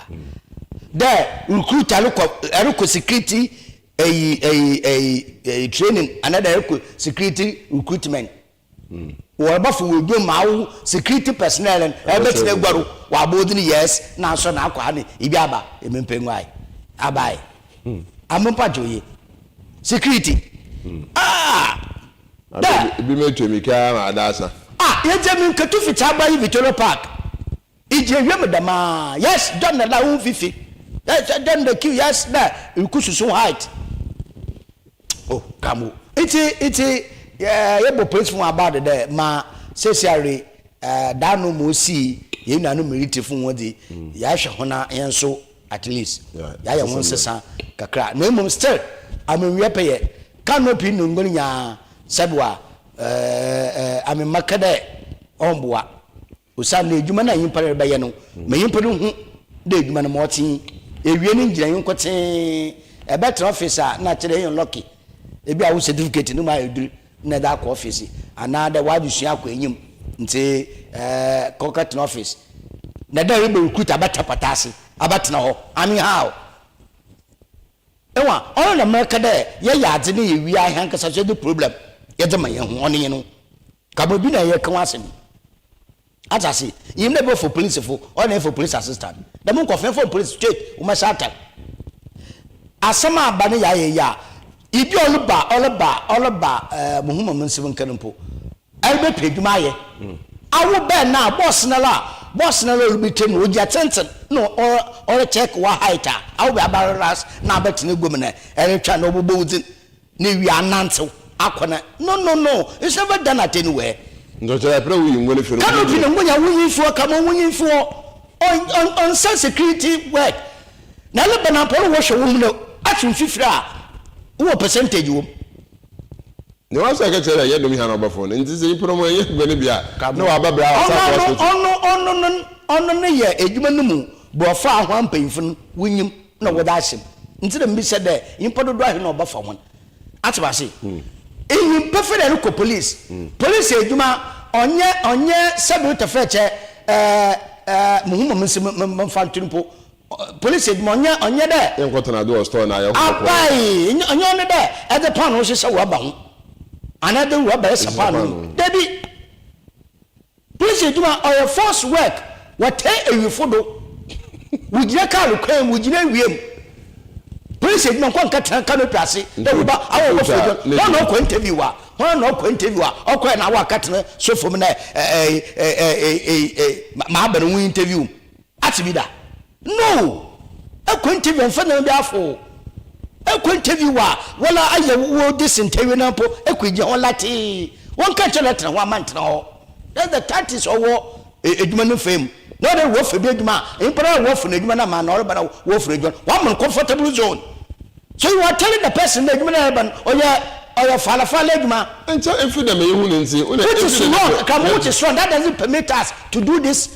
Dɛ recruiter ɛrekɔ ɛrekɔ security ɛyi ɛyi ɛyi ɛyi training anaa dɛ ɛrekɔ security recruitment. Wɔrebɛfo wɔ edwuma ma awo security personnel no ɛbɛtena egua do wɔabɔ odin yes na asɔ na akɔ ha ne ebi aba emi mpɛ nguae abae amempa gye oye security ah dɛ ebi metu emika ma ada asa ah yɛdze mi nketu fitsi aba yi Victoria Park Igye wimu dɛm ara yes dɔn na la wo fifi yes dɔn na kiw yes na ikususu height oh kamo nti nti yɛ bɔ polisi fo about dɛ ma sesiare daa no ma osii yɛn nuanom military fo wɔn dze yɛahwɛ ho na yɛn nso at least yɛayɛ ho nsesa kakra na mmom still amemwia pɛ yɛ canopy no ngol nyaa sɛdoa ɛɛ amema kɛ dɛ ɔmboa. Osiandɛ edwuma no a nyimpa no rebɛyɛ no ma nyimpa no hu dɛ edwuma no ma ɔtse yi. Ewie no ngyinae nkotsee, ebɛtsena office a nna kyerɛ dɛ eyɛ lucky, bi a wo certificate no mu ayɛ dur na edze akɔ office anaa dɛ w'adzesua akɔ enyim ntsi kɔ kɛtsena office. Na dɛ erobɔ recruit abɛtsena pata ase abɛtsena hɔ, I mean how? Ewa, ɔno na mereka dɛ yɛyɛ adze na yewie a hɛnankasa so yɛdze problem yɛdze ma hɛnho, ɔno nye no. Kabo bi na yɛreka ho asɛm yi. Atse ase? Inyim dɛ ebɛfa polisifo, ɔno na yɛfa police assistant. Dɛm nkorɔfo no, yɛmfa hɔn police straight, wɔmmɛhyɛ atar. Asɛm a aba no yɛ ayɛ yi a, ibi a ɔreba, ɔreba, ɔreba, eh, muhu ma mennsem nka no mpo. Ɛrebɛpɛ edwuma ayɛ. Awo bɛn na bɔs no ara bɔs no ara ɔrebɛtwa mu, ogyina tsentsen na ɔrekyɛk wo height a, awo bɛ aba relax na abɛtsena egua mu na ɛretwɛn na ɔbɔbɔ wo dzin na ewie anantsew akɔ na no no no it's never done at anywhere. Nti ɔkyerɛ ɛpɛ dɛ woyi ngo no fi no. Canopy na ngo nya wonyi mfi hɔ kama wonyi mfi hɔ ɔnsɛ security work na ɛne bɛnampɔ no wɔhwɛ wo mu no atwe mfifiri a wowɔ percentage wɔ mu. Nea ɔsɛ ka kyerɛ dɛ yɛdom hɛn ɔbɔfo no, ntsi sɛ nyimpa no wɔnnyɛ bɔn bi a, nna ɔaba ber a ɔsan kɔ hospital. Ɔno ɔno no ɔno no yɛ edwuma no mu borɔfo a hɔn mpanyimfo no wonyim na wɔdze ahyɛ mu. Ntsi na mibisa dɛ nyimpa dodow ahe na ɔbɛfa hɔn? Atse me ase? Inyim pefee dɛ erokɔ police, police edwuma ɔnnyɛ ɔnnyɛ sɛbe tɛfrɛkyɛ ɛɛ ɛɛ muhu ma mensi memfa nto no mpo Polisi edwuma ɔnnyɛ ɔnnyɛ dɛ. Yɛnnkɔtɔn adze wɔ store na ayɛ ho kɔkɔɔ. Abae, nnyɛ ɔnnyɛ ɔno dɛ edze paanoo hyehyɛ rɔba ho anaa edze rɔba resa paanoo mu. Dabi. Polisi edwuma ɔyɛ force work, wɔtaa ewifo do. Wogyina kaar kwan mu, wogyina ewia mu. Police edwuma nkɔ nkɛtsena canopy ase dɛ wo ba awɔ ɔbɔfo edwuma. Hɔn na ɔkɔ interview a, hɔn na ɔkɔ interview a, ɔkɔɛ na awɔ akɛtsena sofa mu na ɛ ɛ ɛ ɛ maaba no wo interview. Atse bi da? No! Ekɔ interview a wɔmmfa ndzɛmba bi afow. Ekɔ interview a wɔla ayɛ wo this interview no mpo ekɔ egyina hɔ latsee. Wɔnnka nnkyerɛ wo dɛ tsena hɔ amma nntsena hɔ. That's the tactics ɔwɔ edwuma no fa mu. Na ɔdɛ wɔfa bi edwuma a, nyimpa no a wɔfa no edwuma no ama na ɔreba na wɔfa no edwuma no, wɔama no comfortable zone. So you are telling the person dɛ edwuma no a ereba no ɔyɛ ɔyɛ faalafaala edwuma. Nkyɛ efi dɛm ehu no ntsi, wo na Which is efi dɛm wrong, Kamu, which is wrong, that doesn't permit us to do this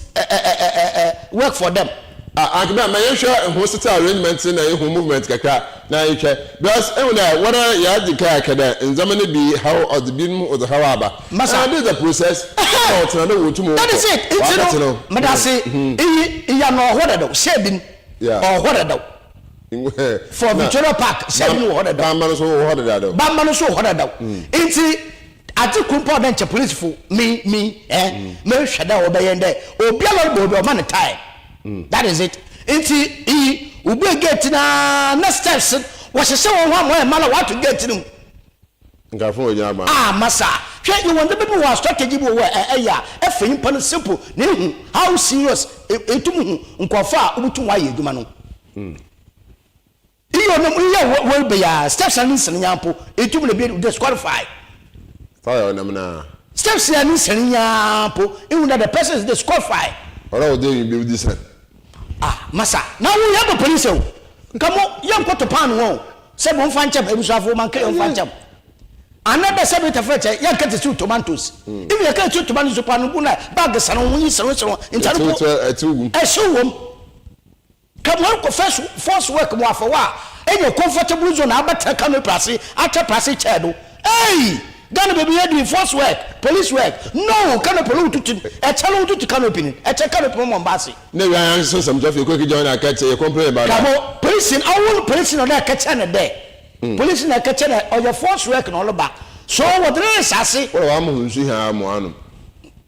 work for them. Ah, anka bɛ ma yɛnhwɛ ho sete arrangement na ehu movement kakra na yɛhwɛ because ehu dɛ woara yɛadzi kan aka dɛ ndzɛmba no bi haw ɔdze binom ɔdze haw aba. Masa. Ah, this is the process na ɔtsena dɛ wotum That is wokɔ it, ntsi wɔakɛtse no, no. medase, iyi, iyi ano ɔwɔ hɔ dadaw, sɛ bi no, Yeah. ɔwɔ hɔ dadaw. For Victoria Park, sɛ bi no wɔ hɔ dadaw. Bamba no so wɔ hɔ dadaw. Bamba no so wɔ hɔ dadaw. Ntsi, adze kor mpo a ɔwɔ dɛ nkyɛ polisifo, me, me, eh, mehwɛ dɛ wɔbɛyɛ nye dɛ, obiara a ɔrobɔ obi a, ɔma no time. That is it. Ntsi, iyi, wobue gate no ara na steps no, wɔhyehyɛ hɔnho ama ɔyɛ mala, wɔato gate no mu. Nkaafo na wogyina aban. Ah masa, hwɛ yɛwɔ ndzɛmba bi wɔ hɔ a strategy bi wɔ hɔ a ɛyɛ a ɛfa nyimpa no simple na ehu how serious etum hu nkorɔfo a wobotum wɔayɛ edwuma no. Iyi ɔnam iyi a wɔreba yi ara steps a ne nsen nye ara mpo etum na bi disqualify. Fire ɔnam no ara. Steps a ne nsen nye ara mpo ehu dɛ the person is disqualify. Ɔrɛ ɔdze enyi bi dzi sɛn. Ah masa, na wo yɛbɔ police o, nka mo yɛnkɔto paanoo o. Sɛ mo nfa nkyɛm ebusuafo man kɛ nfa nkyɛm. Ana dɛ sɛ bi tafra kyɛ yɛn kɛ tisiw tomatoes. If yɛ kɛ tisiw tomatoes pa no gu na bag sɛn ho yi sɛn sɛn ntare po. Ɛhyew wom. Kɛ mo kɔ first force work mo afɔ wa enya comfortable zone abɛtena canopy ase atɛ prase chair do. Ei! Ghana baby yɛ doing force work, police work. No, canopy no wotutu ɛkyɛ no wotutu canopy no ɛkyɛ canopy mo mɔ mba ase. Na ewia hɛn so nsɛm afei kɔ ekegya hɔn aka kyerɛ yɛ complain about that. Kabo, polisi no awo no polisi na ɔdɛ ɛkɛkyɛ no dɛ polisi na ɛkɛkyɛ no ɔyɛ force work na ɔreba so wɔde no rehyɛ ase. Wɔna wɔama hɔn nsu hɛn ara mo anom.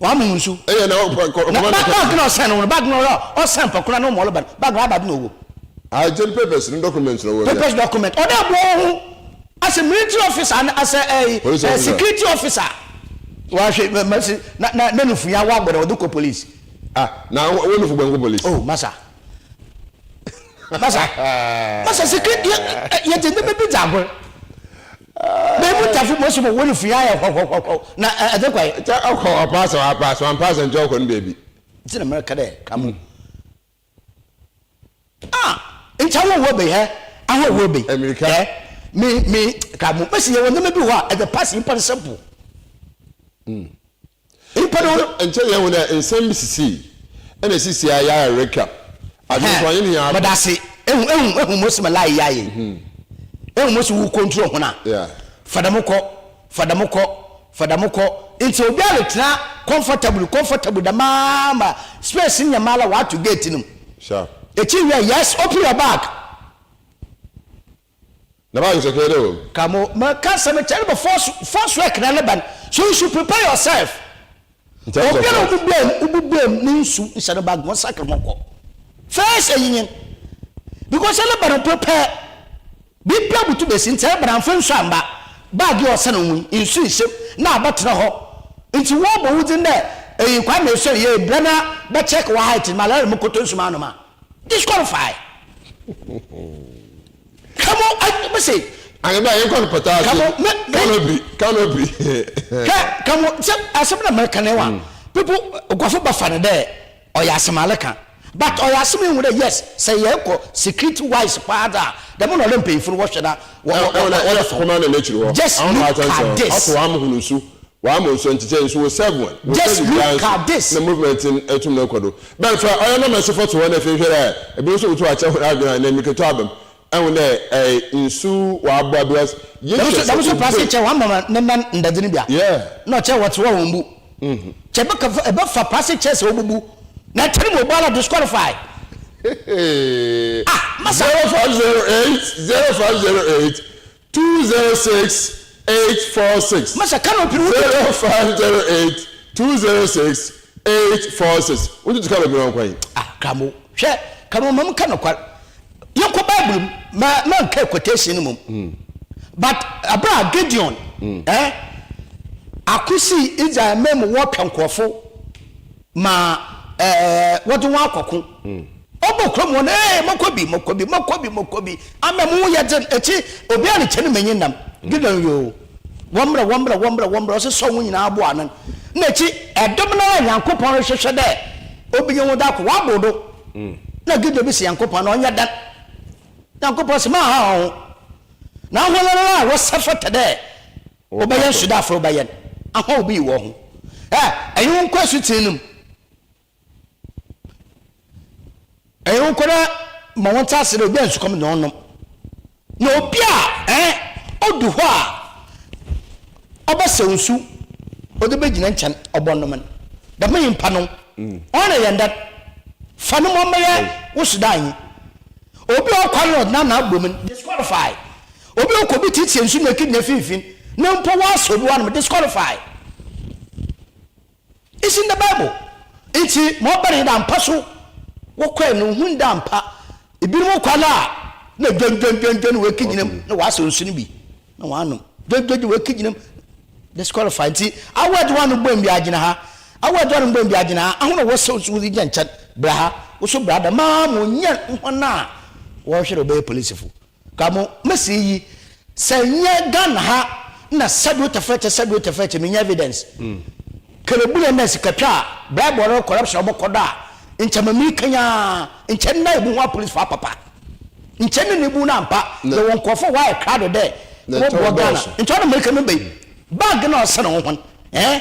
Wɔama hɔn nsu. Eyɛ na ɔkɔ kɔ Na bag na ɔsɛn no bag na ɔrɔ ɔsɛn pɔkora na ɔmo ɔreba no bag na aba do na ɔwɔ mu. Ah nkyɛn papers no documents na ɔwɔ mu. Papers document ɔdɛ ɛboɔ wo ho asɛ military officer ana asɛ ɛyi security officer wahwɛ mɛsi na na na nufu ya wabɔ na ɔde kɔ police. Ah, na wo nufu bɔ nkɔ police. Oh, masa. Masa. Masa sika yɛ yɛ de nneɛma bi dza agor. Bɛɛbu tafo mo so mo wo nufu yɛ ayɛ hwɔhwɔhwɔhwɔ na ɛdze kɔ yɛ. Kyɛ ɔkɔ ɔpaasa wapaasa wampaasa nkyɛ ɔkɔ no baabi. Nti na mɛka dɛ ka mo. Ah, nti awo wɔ bɛ hɛ, awo wɔ bɛ. Emirika. Hɛ, me me ka mo. Mesi yɛ wɔ nneɛma bi wɔ hɔ a ɛdze pass nyimpa no simple. Nyimpa no. Nkyɛ yɛhu dɛ nsɛm bi sisii na sisi a yɛayɛ recap. Adze nso ɔnye ne nyinaa. Medase. Ehu ehu ehu mo se me lie ya ye. Ehu mo se wo control ho na. Fa dɛm kɔ, fa dɛm kɔ, fa dɛm kɔ. Nti obiara retena comfortably comfortably dɛm ara ma space no nyɛ ma ara wɔato gate no mu. Sharp. Ekyir wie a yes open your bag. Na bag nso kɛyɛ dɛ wɔ mu. Ka mo ma ka asɛm kyerɛ no bɔ force force work na ne ba no so you should prepare yourself. In terms of Obiara what? obubuam obubuam ne nsu nhyɛ no bag mo sakre mo nkɔ first enyinyin because ɛne ba no prepare biribi abutu besi nti ɛne ba no amfa nsu amba bag yɛ ɔsɛn ho yi nsu nhyɛm na abɛtena hɔ nti wɔbɔ wo dzin dɛ eyi Kwame Esori yɛ brɛ na bɛ check wɔ height ma lɛre mo koto nsu ma anom a disqualify. Kamo I me se. Anaba yɛn kɔ no pɔtaa ase. Kamo me me. Canopy canopy. Hwɛ kamo sɛ asɛm na mɛka ne wa. People nkurɔfo bɛfa no dɛ ɔyɛ asɛm aleka but ɔyɛ asɛm ehu dɛ yes sɛ yɛkɔ security wise paa dze a dɛm na ɔdɛ mpanyinfo no wɔhwɛ na wɔ wɔ wɔ wɔyɛ fo. Kɔma na n'ekyir hɔ. Just look at this. Ɔto wɔn ahono nsu wɔn ama nsu nkyekyɛ nsu wɔ serve wɔn. Wɔ Just serve biara look nso at this. na movement no etum na ekɔ do. Bɛn fa ɔyɛ na mɛsi fɔ to hɔ na afei hwɛ dɛ ebinom nso wotu akyɛ hɔn adwen a na emirikatu aba mu. Ehu dɛ ɛɛ nsu wɔaboa because Dɛm yɛhwɛ so sɛ dɛm so plastic obi kyɛ wɔn ama ne nan ndadze no bi a. Yeah. Na ɔkyɛ wɔtse hɔ a wɔn bu. Kyɛ ɛbɛka fa ɛbɛfa plastic chair sɛ wɔbubu. Na ɛtɛn mu obiara disqualify. Ah masa. 0508 0508 206 846. Masa canopy no wotutu. 0508 206 846. Wotutu canopy no nkwan. Ah kramo hwɛ. Ka ma menka nokwar. Yɛnkɔ Bible mu, ma mannka quotation no mbom. But aber a Gideon, eh, ako sii Israelman mu wɔrepɛ nkorɔfo ma eh, wɔdze hɔn akɔko. Ɔbɔ kurom hɔ no, ee, mɔkɔ bi, mɔkɔ bi, mɔkɔ bi, mɔkɔ bi. Ama mo ho yɛ dzen. Ekyi, obiara rekyɛ no m'enyi nnam. Gideon yoo, wɔmbra, wɔmbra, wɔmbra, wɔmbra, ɔsesɔw hɔn nyina aboa anan. Nna ekyi, dɔm no ara a Nyankopɔn rohwehwɛ dɛ obenya hɔn dze akɔ, wɔabow do. Nna Gideon bisa Nyankopɔn ana ɔnyɛ dɛn? Nyankopɔn se, Mannhaw hɔnho. Na hɔn ara a wɔsɛ fata dɛ wɔbɛyɛ nsordaafo rebɛyɛ no, ahɔho bi wɔ ho. Ɛ, enye wo nkɔ esutsen no mu. Ɛyɛ wo nkwadaa ma wɔn te ase dɛ obi a nsukɔm na ɔnom. Na obi a ɛn odu hɔ a ɔbɛsɛw nsu ɔde bɛgyina nkyɛn ɔbɔnom no, dɛm nyimpa no ɔno na yɛn dɛn fa no ma ɔmmɛyɛ wo sodanyi. Obi a ɔkwa no na ɔde n'ano abɔ mu no, disqualify. Obi a ɔkɔ obi tietie nsu na ekegyina finimfin na mpo ɔasɛ obi w'anom, disqualify. It's in the bible. Ntsi ma ɔba no nye dɛ ampa so wɔkɔe no wohun dɛ ampa binom kwan a nna dwendwendwendwen woekegyina mu na wɔasɔ nsu no bi na wɔanom dwendwendwen woekegyina mu disqualify ntsi awo a edze w'ano bɔ mbia gyina ha awo a edze w'ano bɔ mbia gyina ha ahɔn a wɔsɔ nsu wodze gyina nkyɛn bra ha wo so bra dɛm ara ma onyan hɔn a wɔrohwɛ dɛ wɔbɛyɛ polisifo. Ka mo mesi yi sɛ nyɛ Ghana ha na sɛbi tɛfɛkyɛ sɛbi tɛfɛkyɛ menya evidence kerebule na sikatwa a bribery corruption ɔbɔkɔ do a nkyɛ ma mirika yi ara nkyɛ nna ebu ho apolice fo apapa nkyɛ ne na ebu no ampa yɛwɔ nkorɔfo a wɔayɛ krado dɛ wɔbɔboa Ghana nkyɛ ɔno mirika no bɛyi bag na ɔsɛn wo ho eh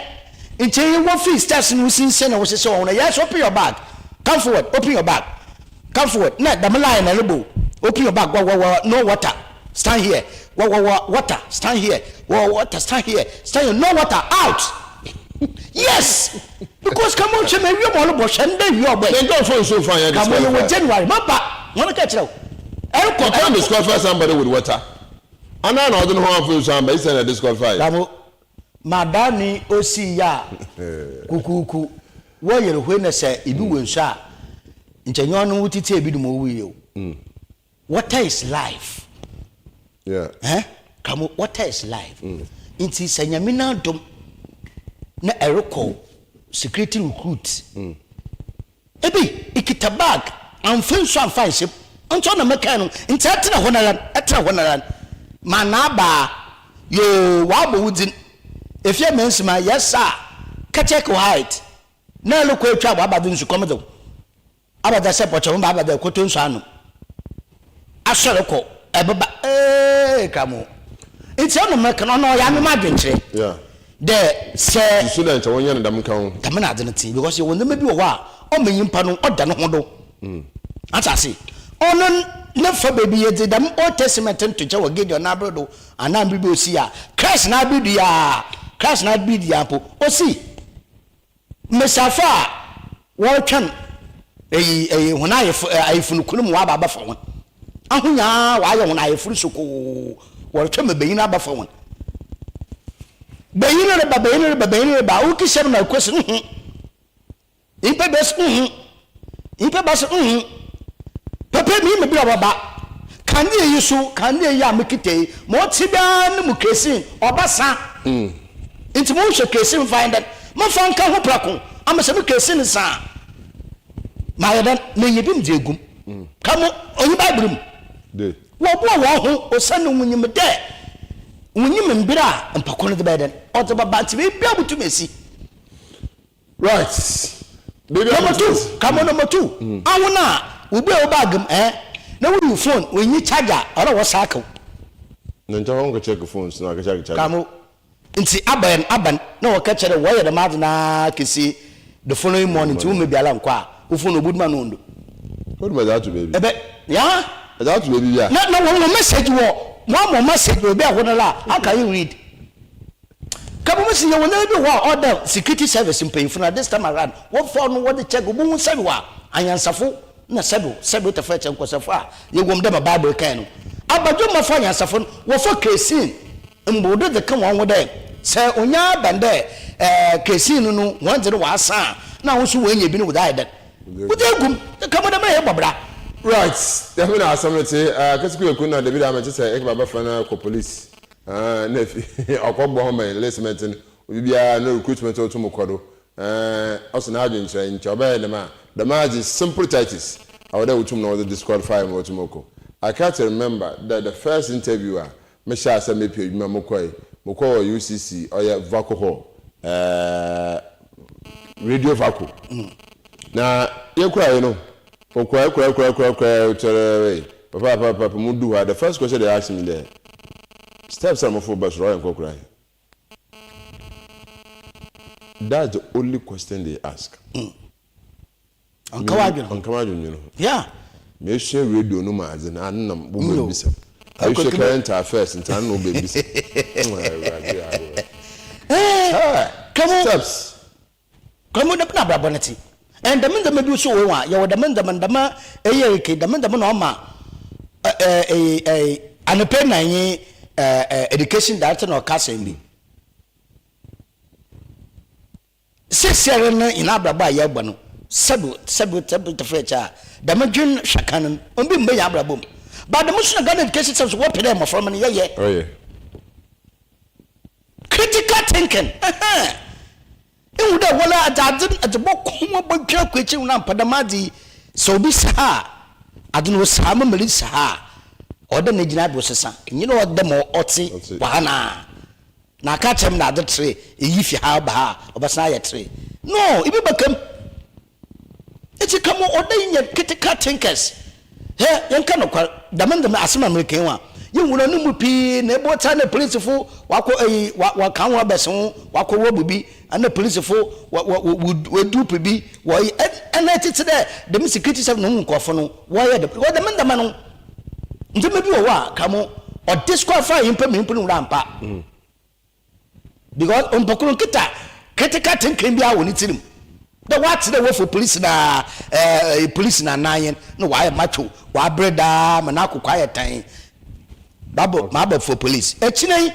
nkyɛ yi wɔ fi steps no wosinsian na wɔhyehyɛ wɔn ho no yes open your bag come forward open your bag Come forward na dɛm line na erobɔ o, open your bag wa wa wa no water stand here wa wa wa water stand here wa wa water stand here stand here no water out yes because come on hwɛ ma ewia ma ɔrobɔ hwɛ ndɛ ewia ɔbɔ yi. Na nkurɔfoɔ nso nfa nyɛ Come on yɛwɔ disqualify. January maba wɔn ka kyerɛ wo ɛrekɔ You can't ɛrekɔ. disqualify somebody with water. Ana na ɔde ne ho amfa nsu amba, yi sɛ na disqualify. Damo Madani osii yɛ a kukuuku wɔ yer hoe na sɛ ibi wɔ nsu a nkyɛ nyɛ ɔno wo tsitsi ebi dum owui o. Water is life. Yeah. Eh? Kamo, water is life. Nti sɛ Nyame n'adom na ɛrekɔ security recruit. Ebi ikita bag amfa nsu amfa anhyɛ mu nti ɔna mɛkae no nti ɛtena hɔ nara ɛtena hɔ nara ma n'abaa yoo w'abɔ wo dzin efie mɛnsima yes sir ka check wo height na ɛlokɔ etwa w'aba do nsu kɔm dze wo aba dza sɛ pɔkyɛ wo ba aba dɛ kɔtɔ nsu anom asɔre kɔ ɛbɛba ee kramo nti ɔno mɛka no ɔno ɔyɛ ame m'adwenkyerɛ dɛ sɛ. Susu dɛ nkyɛ wɔnyɛ no dɛm nka ho. Dɛm na adze no tse because yɛwɔ ndzɛmba bi wɔ hɔ a ɔma nyimpa no ɔda no ho do. Atse ase? Ɔno ne fa beebi yɛdze dɛm Old Testament no to nkyɛn wɔ Gideon n'aber do anaa mber bi a osii a, Christ n'aber do yi ara, Christ n'aber do yi ara mpo, osii. Mbasiafo a wɔrotweɔn eyi eyi hɔn ayefo ayefornokun mu wɔaba abɛfa hɔn. Ahonya ara wɔayɛ hɔn ayefor sokoo, wɔrotweɔn ma banyin abɛfa hɔn. Banyin no reba, banyin no reba, banyin no reba, awokisɛm na ekosi, nhu. Nyimpa bi so, nhu. Nyimpa ba so, nhu. Papa yi, minyim ber a ɔbɛba. Kandzea yi so, kandzea yi a mekita yi, ma ɔtse biara no mu kerosene, ɔbɛsa. Ntsi monhwɛ kerosene mfa nyɛ dɛn? Momfa nka ho prɛko, ama sɛ me kerosene sa a, mayɛ dɛn? Menya bi medze egu mu. Ka mo, onnyi Bible mu. Wɔboa hɔn ho osiandɛ wonyim dɛ wonyim mber a mpako no dze bɛyɛ dɛn? Ɔdze bɛba. Ntsi biribiara botum esi. Right. Baby, Number 2, kamo number 2. Ahun a wo bue wo bag mu eh na wo yi phone wo nyi charger ɔrɛ wɔ cycle. Na nkyɛ hɔ nkɔ check phone so na akɛ check charger. Kamo nti aban aban na wɔ kɛ kyerɛ wɔ yɛ dɛm adze naa kesi the following morning nti wo mma biara nkɔ a wo phone oboduma no ondo. Oduma dze ato baabi. Ebe ya. Ɛdze ato baabi bi a. Na na wɔn wɔ message wɔ wɔn ama message wɔ ebi a hɔ no la how can you read. Ka mo si yɛwɔ nneɛma bi wɔ hɔ a ɔda security service mpanyinfo na this time around wɔfa ɔno wɔde check obohu sɛbi wɔ anyansafo na sɛbi sɛbi wotɛfɛ kyɛ nkɔsɛfo a yɛwɔ mu dɛ ma bible kan no abadwemmafo anyansafo no wɔfa kerosene mbordo dze ka wɔn ho dɛ sɛ onya aban dɛ ɛɛ kerosene no no wɔn dze no wɔasa a na ahosuo wɔanya bi no wɔdze ayɛ dɛn wɔdze egum ka mo dɛ ma yɛbɔ bra. Right, dɛm na asɛm no tse. Ah, Kesi Kweku na David Ahmed tse sɛ ekeba bɛfa no kɔ police. Ah, na efi ɔkɔ bɔ ho ma enlistment no, obi biara no recruitment otum kɔ do. Eh, ɔse n'adwenkyerɛ nkyɛ ɔbɛyɛ dɛm a, dɛm adze simple tactics ɔwɔ dɛ wotum na wɔdze disqualify ma otum kɔ. I can't remember dɛ the first interview a mehyɛɛ ase mepɛ edwuma mokɔe, mokɔɔ wɔ UCC, ɔyɛ Vaco Hall, eh, Radio Vaco. Na yɛkurae no, okurae kurae kurae kurae kurae kyɛrɛɛrɛe, papaapapa mudu hɔ a, the first question they asked me dɛ, steps a mofo ba soro ɔyɛ nkɔ kurae. That's the only question they ask. Ɔnka w'adwene ho. Ɔnka m'adwene ho. Yeah. Mesua radio no mu adze na ano na wobɛbisa. Mesua current affairs nti ano na wobɛbisa. Awurade agorɔ. Kamu. Steps. Kamu dɛm na abrabɔ no tse. And dɛm ndzɛmba bi so wɔ hɔ a yɛwɔ dɛm ndzɛmba no dɛm ɛyɛ eke dɛm ndzɛmba na ɔma ɛɛ anɔpɛ na nye education director na ɔka asɛm bi. Seseiara no hɛn abrabɔ a yɛrobɔ no, sɛbe sɛbe sɛbe tafrakyɛ a, dɛm dwen hwɛ kan no, ommbi mmba hɛn abrabɔ mu. But dɛm so na Ghana education system so wɔpɛ dɛ mboframba no yɛyɛ. Ɔyɛ. Critical thinking, ɛhɛn. Ihu dɛ woara edze adze no edze bɔkɔ ho abɔdwen akɔ ekyir no ampa dɛm adze yi, sɛ obi si ha a, adze no osi ha, ama merisi ha a, ɔwɔ dɛ ne gyinabew sesa. Nnyɛ dɛ ɔwɔ dɛ ma ɔtse wɔ ha no ara. Na aka akyerɛ me na adze tere, iyi fi ha ba ha a, ɔbɛsan ayɛ tere. No, ibi bɛka mu. Ntsi ka mo ɔda yi nyɛ critical thinkers. Hɛ, yɛnka nokwar, dɛm ndɛm asɛm a mereka yi ho a, yehu no no mu pii na ebotsa na polisifo wɔakɔ eyi, wɔaka ho abɛse ho, wɔakɔ rob bi, ana polisifo wɔ wɔ wɔ woedupe bi, wɔyɛ, ɛna tsetse dɛ dɛm security service no ho nkorɔfo no wɔyɛ dɛm, because dɛm ndzɛmba no, Ndzɛmba bi wɔ hɔ a ka mo ɔdisqualify nyimpa ma nyimpa no wura ammpa. Because nyimpa kor nnkita critical thinking biara wɔ ne tsir mu. Dɛ ɔatse dɛ wɔfa police na eh police na anan na ɔayɛ macho, ɔaber daa ma n'akoko ayɛ tan. Mabɔ mabɔ for police. Ekyir yi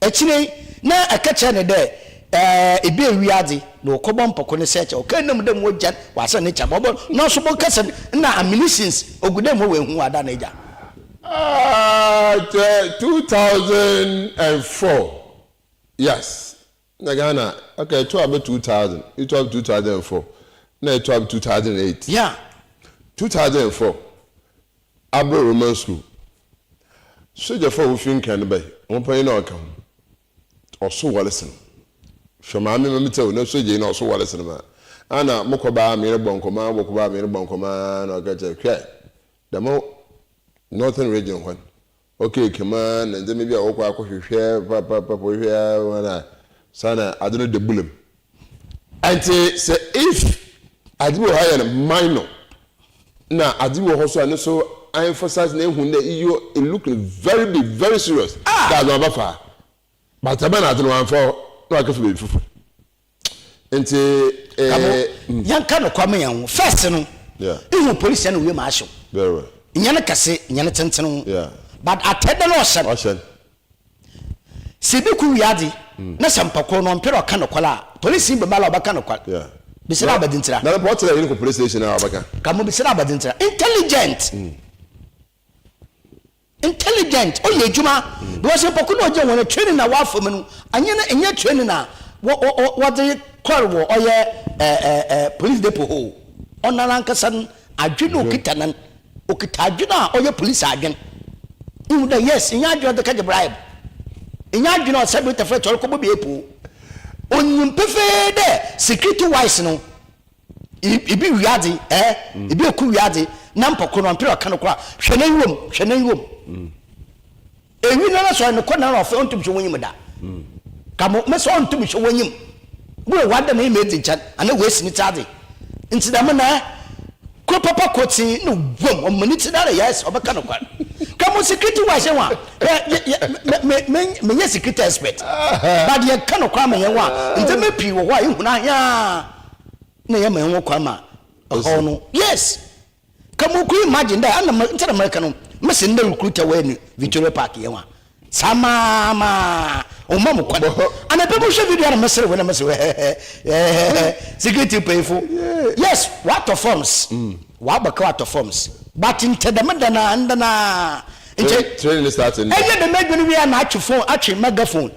Ekyir yi, na ɛka kyerɛ no dɛ, Ɛɛ, ebia wiadze na wɔkɔbɔ mpɔko no sɛ kyɛ ɔkaa nna mu dɛ mogya ɔasan n'ekyir aba, ɔbɔ no so bɔkasa no nna ammunitions ogu dɛ mma oehu ɔada n'egya. Ah, kyɛ 2004, yes, na Ghana, okay, ɛto abɛ 2000, ɛto abɛ 2004, na ɛto abɛ 2008. Yeah. 2004, Aber Roman skuul, sogyafo a wofi Nkran no bae, hɔn panyin a ɔka ho, ɔso wɔresen. Hwɛ maame ma metse o, na sogya yi na ɔso wɔresen ma. Ana mokɔ baa menye no bɔ nkɔmbɔ ara, mokɔ baa menye no bɔ nkɔmbɔ ara na ɔka kyerɛ hwɛ, dɛm Northern Region hɔ no, ɔkeka mu ara na ndzɛmba bi a wɔkɔ akɔhwehwɛ papaapa wɔhwehwɛ ara na saa na adze no da bula mu. Ntsi sɛ if adze bi wɔ hɔ a yɛ no minor na adze bi wɔ hɔ so a no so emphasize na ehu dɛ iyo it look very big very serious dɛ adze no ɔbɛfa a but ebɛn adze no ɔammfa hɔ na ɔakɛfa beebi fofor ntsi Kabo, eh. yɛnka nokwar ma hɛnho. First no, ihu polisi na owie ma ahyew. Very well. Nnyɛ no kɛse, nnyɛ no tsentsen ho. Yeah. But atar dɛ na ɔhyɛ no. Ɔhyɛ no. Sɛ bi kɔ wiadze na sɛ mpa kor no ɔmmpɛ dɛ ɔka nokwar a, polisinyi bɛba la ɔbɛka nokwar. Bisa dɛ abɛdze ntsira. Na mpo ɔtse dɛ yɛrokɔ police station a ɔbɛka. Ka mo bisa dɛ abɛdze ntsira. Intelligent. Intelligent. Ɔyɛ edwuma. Because nyimpa kor na ogyina hɔn training a wɔafa mu no, annyɛ no nnyɛ training a wɔ wɔ wɔdze kɔr wɔ ɔyɛ ɛɛ ɛɛ police depot hɔ o. Ɔnoara ankasa no adwen a okitsa no Okitsa adwen a ɔyɛ police adwen. Ihu dɛ yes, nnyɛ adwen a ɔdze kɛgye bribe, nnyɛ adwen a ɔsɛ do tɛfrɛkyɛ ɔrokɔbɔ bi epuow. Onyim pefee dɛ security wise no, ibi wia adze, eh, ibi eku wia adze na mpo kor no ɔmmper ɔka no koraa. Hwɛ n'enyiwa mu, hwɛ n'enyiwa mu. Ewi no ara sɔre no kɔ na ɔfɛ ɔntum hwɛ w'enyim da. Ka mo mese ɔntum hwɛ w'enyim. Bi wɔ hɔ a dɛ n'enyim edzi nkyɛn anaa oesi ne tsir adze. Ntsi dɛm na kor papa kortsee na owuam ɔma ne tsir do ara yes ɔbɛka nokwar. Ka mo security wise ho a hwɛ yɛ yɛ me me mennyɛ security expert but yɛka nokwar ma hɛn ho a ndzɛmba pii wɔ hɔ a ehu no aheaa na yɛma hɛn ho kwan ma ɔhaw no yes. Ka mo could imagine dɛ ana me ntsi na mereka no mese ndɛ recruiter wɔ ne Victoria Park yɛ ho a saa maa maa ɔma mo kwan ana pɛ mo hwɛ video ana mesere wɔ na mese hɛhɛhɛhɛ security mpanyinfo yes watɔ forms wabɛka watɔ forms. But nkyɛ dɛm da no ara, ndɛ no ara, nkyɛ Training no start ndɛ. ɛyɛ dɛm adwuma no wie a na atwe phone, atwe megaphone.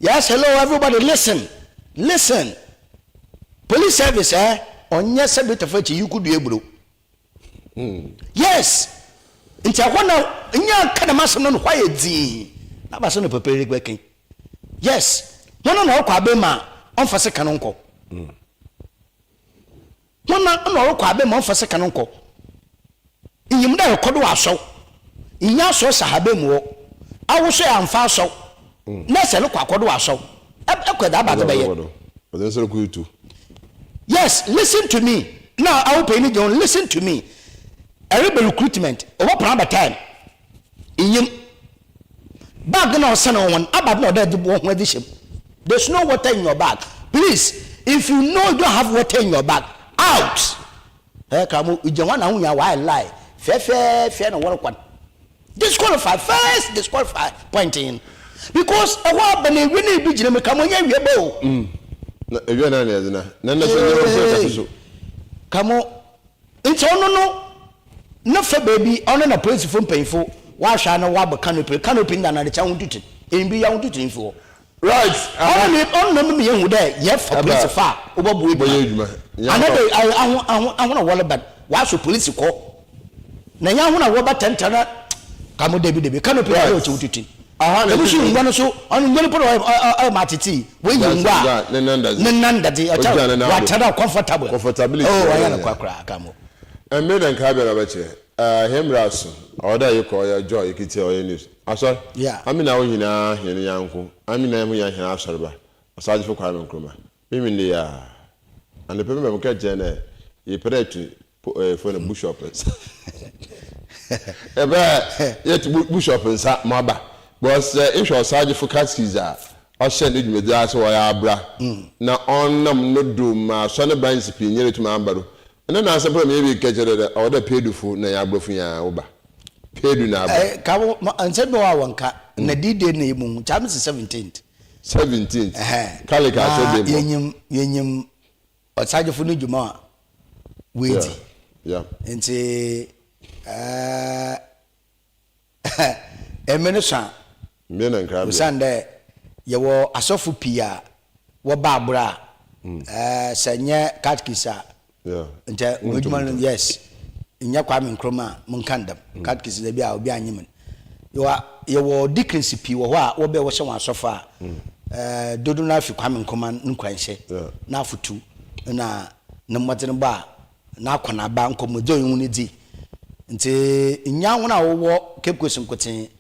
Yes, hello everybody, listen, listen. Police service eh, ɔnyɛ sɛ betafo akyi yi kodua aburo. Yes, nti ɛhɔ na nyɛ nka dɛm asɛm no na hɔ ayɛ dzinn. Na abasɛm no papa yi bɛka yi. Yes, hɔn na ɔrokɔ abɛn mu a ɔmfa sekan nkɔ. Hɔn na ɔrokɔ abɛn mu a ɔmfa sekan nkɔ. Inyim dɛ erokɔ do asɔw. Innyi asɔw sɛ ahaban mu hɔ. Awo so ammfa asɔw na sɛ erokɔ akɔ do asɔw, ekɔ dza abadze bɛyɛ. Ɔdze nsa rokɔ etu. Yes, listen to me. Na awo panyin no gyina hɔ no, listen to me. Ereba recruitment, wɔbɔpon aba time. Inyim. Bag na ɔsɛn wo ho no, aba do na ɔdɛ edze wo ho edze hyɛ mu. There's no water in your bag. Please, if you know you don't have water in your bag, out! Ɛ ka mo gyina hɔ na ho nyinaa wɔayɛ lie fɛɛfɛɛfɛ na wɔrekɔ no. Disqualify first disqualify point in because ɛhɔ aba na ewie na ebi gyina mu ka mo nyɛ ewie bɔ o. Mm. Na ewie na na yɛdze na na na sɛ nyɛ wɔn sɛ kase so. Ka mo nti ɔno no ne fa baabi ɔno na polisifo mpanyinfo wɔahwɛ a na wɔabɔ canopy canopy no na na de kyɛ ahotutu ebi yɛ ahotutu mfi hɔ. Right aha. Ɔno ne ɔno na ɔma yehu dɛ yɛfa polisifo a wɔbɔboa edwuma. Ana dɛ aho aho ahɔn a wɔreba no wɔasɔ polisi kɔ na nnyɛ ahɔn a wɔba tɛntɛn na ka mo dabi dabi canopy na ɔkyɛ wotutu. Dɛm so ngua no so ɔno ngua no mpo na ɔyɛ ɔyɛ ma atsetsee woeyi ngua a ne nan dadze ɔkyɛ wɔatsena comfortable. Comfortability. Oh ɔyɛ no kwa koraa ka mo. Mber na nkaa bɛn na ɔbɛkyerɛ. Hɛn mber aso, ɔwɔ dɛ yekɔ ɔyɛ joy yeketsie ɔyɛ news. Asɔr, Ame na wo nyina hɛn nyɛnko, ame na hom nyina hɛn asɔrba, Ɔsagyefo Kwame Nkrumah. Memen de yi a, anapa bi ma mekãa kyerɛɛ no dɛ, yepɛ dɛ yɛto po eh, yɛfrɛ no bushop nsa. Yɛpɛ dɛ yɛto bushop nsa ma ɔba. Because sɛ ehwɛ Ɔsagyefo catechist a ɔhyɛ ne dwumadzi ase wɔ ɔyɛ abra, na ɔnam no do ma asɔr ne branches pii nyina etum aba do. Ndɛ naansa mpo na menye bi rekɛkyerɛ dɛ ɔwɔ dɛ Pedufo na hɛn aborɔfo nyina woba. Pedu na aba. Eh, ka wo ma nsɛm bi wɔ hɔ a wɔnka. Na D-Day na emu nkyɛ ame se 17th. 17th. Ɛhɛn. Catholic Na asɔrdan mu hɔ. yɛnyim yɛnyim ɔsagyefo no dwuma a woedzi. Yeah, yeah. Ntsi eh, emi no sua. Mmea na nkrabea. Osiandɛ yɛwɔ asɔfo pii a wɔba aber a sɛ nnyɛ catechist a nkyɛ hɔn edwuma no yes nnyɛ Kwame Nkrumah a monka no dɛm catechist dze bi a obi annyim no. Yɛwɔ yɛwɔ deacons pii wɔ hɔ a wɔbɛ wɔhyɛ hɔn asɔfo a dodow no ara fi Kwame Nkrumah no nkuranhyɛ n'afotu na ne mbɔdzenbɔ a n'akɔnaba nkɔmbɔdzi a ɔnye hɔn dzi. Ntsi nnyɛ hɔn a wɔwɔ Cape Coast nkotsee.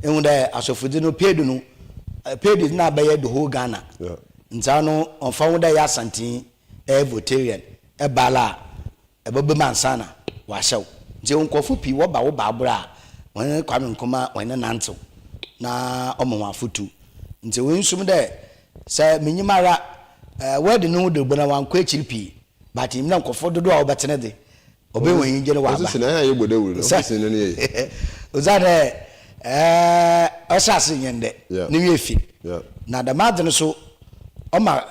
Ehu dɛ asɔfodzi no paid no, paid dze no abɛyɛ the whole Ghana. Ntsi ano ɔmmfa ho dɛ eyɛ Asantee, eyɛ Voltarian, eba ara a, ebɛba mu ansaana wɔahyɛ wo. Ntsi yɛwɔ nkorɔfo pii wɔba wo baabor a, hɔn Kwame Nkrumah hɔn nantsew na ɔma hɔn afotu. Ntsi oennsom dɛ sɛ minyim ara, wedding no ho dawurbɔ no ɔannkɔ ekyir pii. But nyim dɛ nkorɔfo dodow a wɔbɛtse no dze, ɔbɛyɛ hɔn enyigye no wɔaba. Ɔsese na yɛ bɔ dawur no, ɔsese no ne yɛ. Osiandɛ ɔhyɛ ase nnyɛ ndɛ, no werɛ fi. Na dɛm adze no so ɔma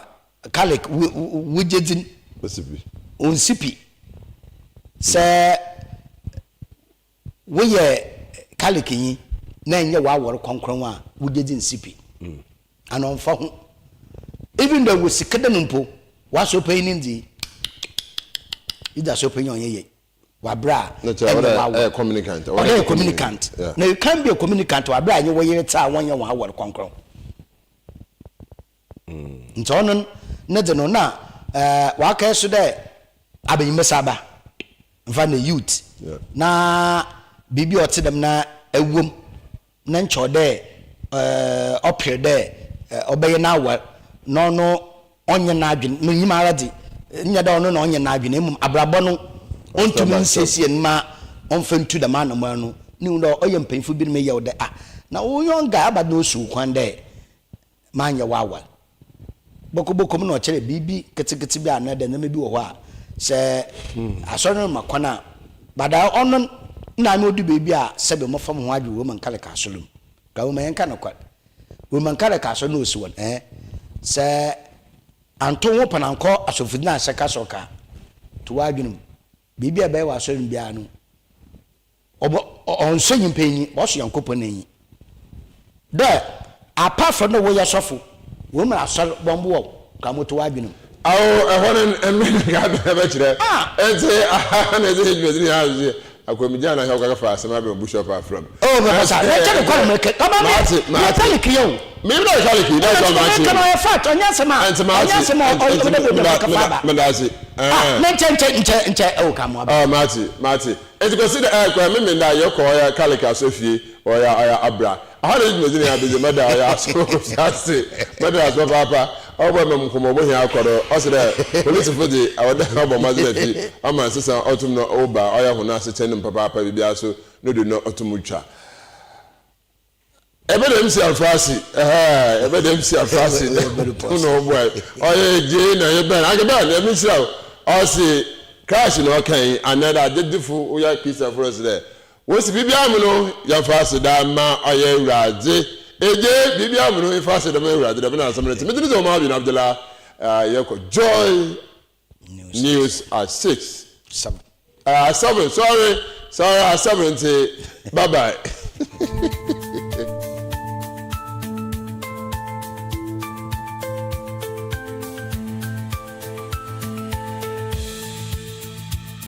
Catholic wo gyedzi no onnsi pi. Sɛ woyɛ Catholicnyi na ennyɛ w'awar krɔnkrɔn a, wo gyedzi nnsi pi. Ana ɔmmfa ho. Even though ewɔ sika dɛm mpo, w'asɔrpanyin no nndzi. Idzi asɔrpanyin a ɔnnyɛ yie wɔ aber a ennyɛ w'awar. Ɔwɔ dɛ eyɛ communicant. Na you can't be a communicant wɔ aber a enye wo yer tse a wɔnnyɛ hɔn awar krɔnkrɔn. Ntsi ɔno ne dze no nna ɔakɛyɛ so dɛ abanyimbasaaba, mfa no youth, na biribi a ɔtse dɛm na ewɔ mu na nkyɛ ɔwɔ dɛ ɔper dɛ ɔbɛyɛ n'awar na ɔno ɔnnyɛ n'adwen, minyim ara dze, nnyɛ dɛ ɔno na ɔnnyɛ n'adwen na mbom abrabɔ no onntum nnsiesie no ma ɔmmfa nntu dɛm anamɔn no, na ihu dɛ ɔyɛ mpanyimfo binom yaw dɛ ah na wo young guy aba do na osi wo kwan dɛ manyɛ w'awar. Bɔkɔbɔkɔ mu na ɔkyerɛ biribi ketseketse bi anaadɛ ndzɛmba bi wɔ hɔ a sɛ asɔr no rema kwan a, but ɔno nna ano odu beebi a sɛbe mɔfa moho adwe Roman Catholic asɔr mu. Nka momma yɛnka nokwar, Roman Catholic asɔr na osi hɔ no, eh, sɛ annto wo pon annkɔ asɔfodzi no annhyɛ kasɔr ka a, to w'adwen mu, biribi a ebɛyɛ wɔ asɔr mu biara no. Ɔbɔ ɔnnsɔ nyimpa enyi, ɔsɔ Nyankopɔn n'enyi. Dɛ apart from dɛ woyɛ sɔfo, wɔmmbra asɔr wɔmboa wo, ka moto w'adwen mu. Ao, ɛhɔ no mmɛ na nka abɛn abɛkyerɛ. Ntsi aha na edze hɛn dwumadzi no nyinaa dze akwamgyaa na hɛn kaka fa asɛm abɛn Bushop afram. Oh, mepɛ sa, na nkyɛ nokwar mekɛ, ɔma me, Mate, meyɛ mate. Catholic yɛ o. Minyim dɛ ɔyɛ Catholic, Ɛna that's why nti ma mate. meka no ɔyɛ fact, ɔnyɛ asɛm a, Ntsi ɔnyɛ mate, asɛm a ntsi ɔde bɛ meda, bɛ kafa meda, aba. meda ase. Ah, Ɛɛn. na nkyɛ nkyɛ nkyɛ nkyɛ ɛwɔ ka mo aba. Oh, mate, mate. Ntsi Kwesi dɛ ɛɛ kɔ Memenda yɛkɔ ɔyɛ Catholic asɔrfie, ɔyɛ ɔyɛ abra. Aha na dwumadzi no abedzi, mɛda ɔyɛ aso ase, mɛda ase papaapa. Ɔbɔ ma nkɔmbɔ mo hia akɔ do. Ɔse dɛ polisifo dze ɔwɔ dɛ ɔbɔ mbɔdzen afi ɔma nsesa ɔtum no ɔba ɔyɛ hɔn asetsena no mu papaapa biribiara so no do no ɔtum twa. Ebɛ dɛm si afrase ɛhɛɛ ebɛ dɛm si afrase na ɔboae ɔyɛ gyee na yɛ bɛn anka bɛn ɛmi nhyira wo ɔse crash na ɔka yi anaa dɛ agyedzifo woyɛ Christianfo no se dɛ Wosi biribiara mu no yɛmfa aseda mma ɔyɛ Ewuradze. Egye, biribiara mu no mfa aseda mma Ewuradze, dɛm na asɛm no tse. Medze me dze Omar bin Abdullah yɛkɔ Joy News at 6. At 7, sorry, sorry, at 7 ntsi, bye bye.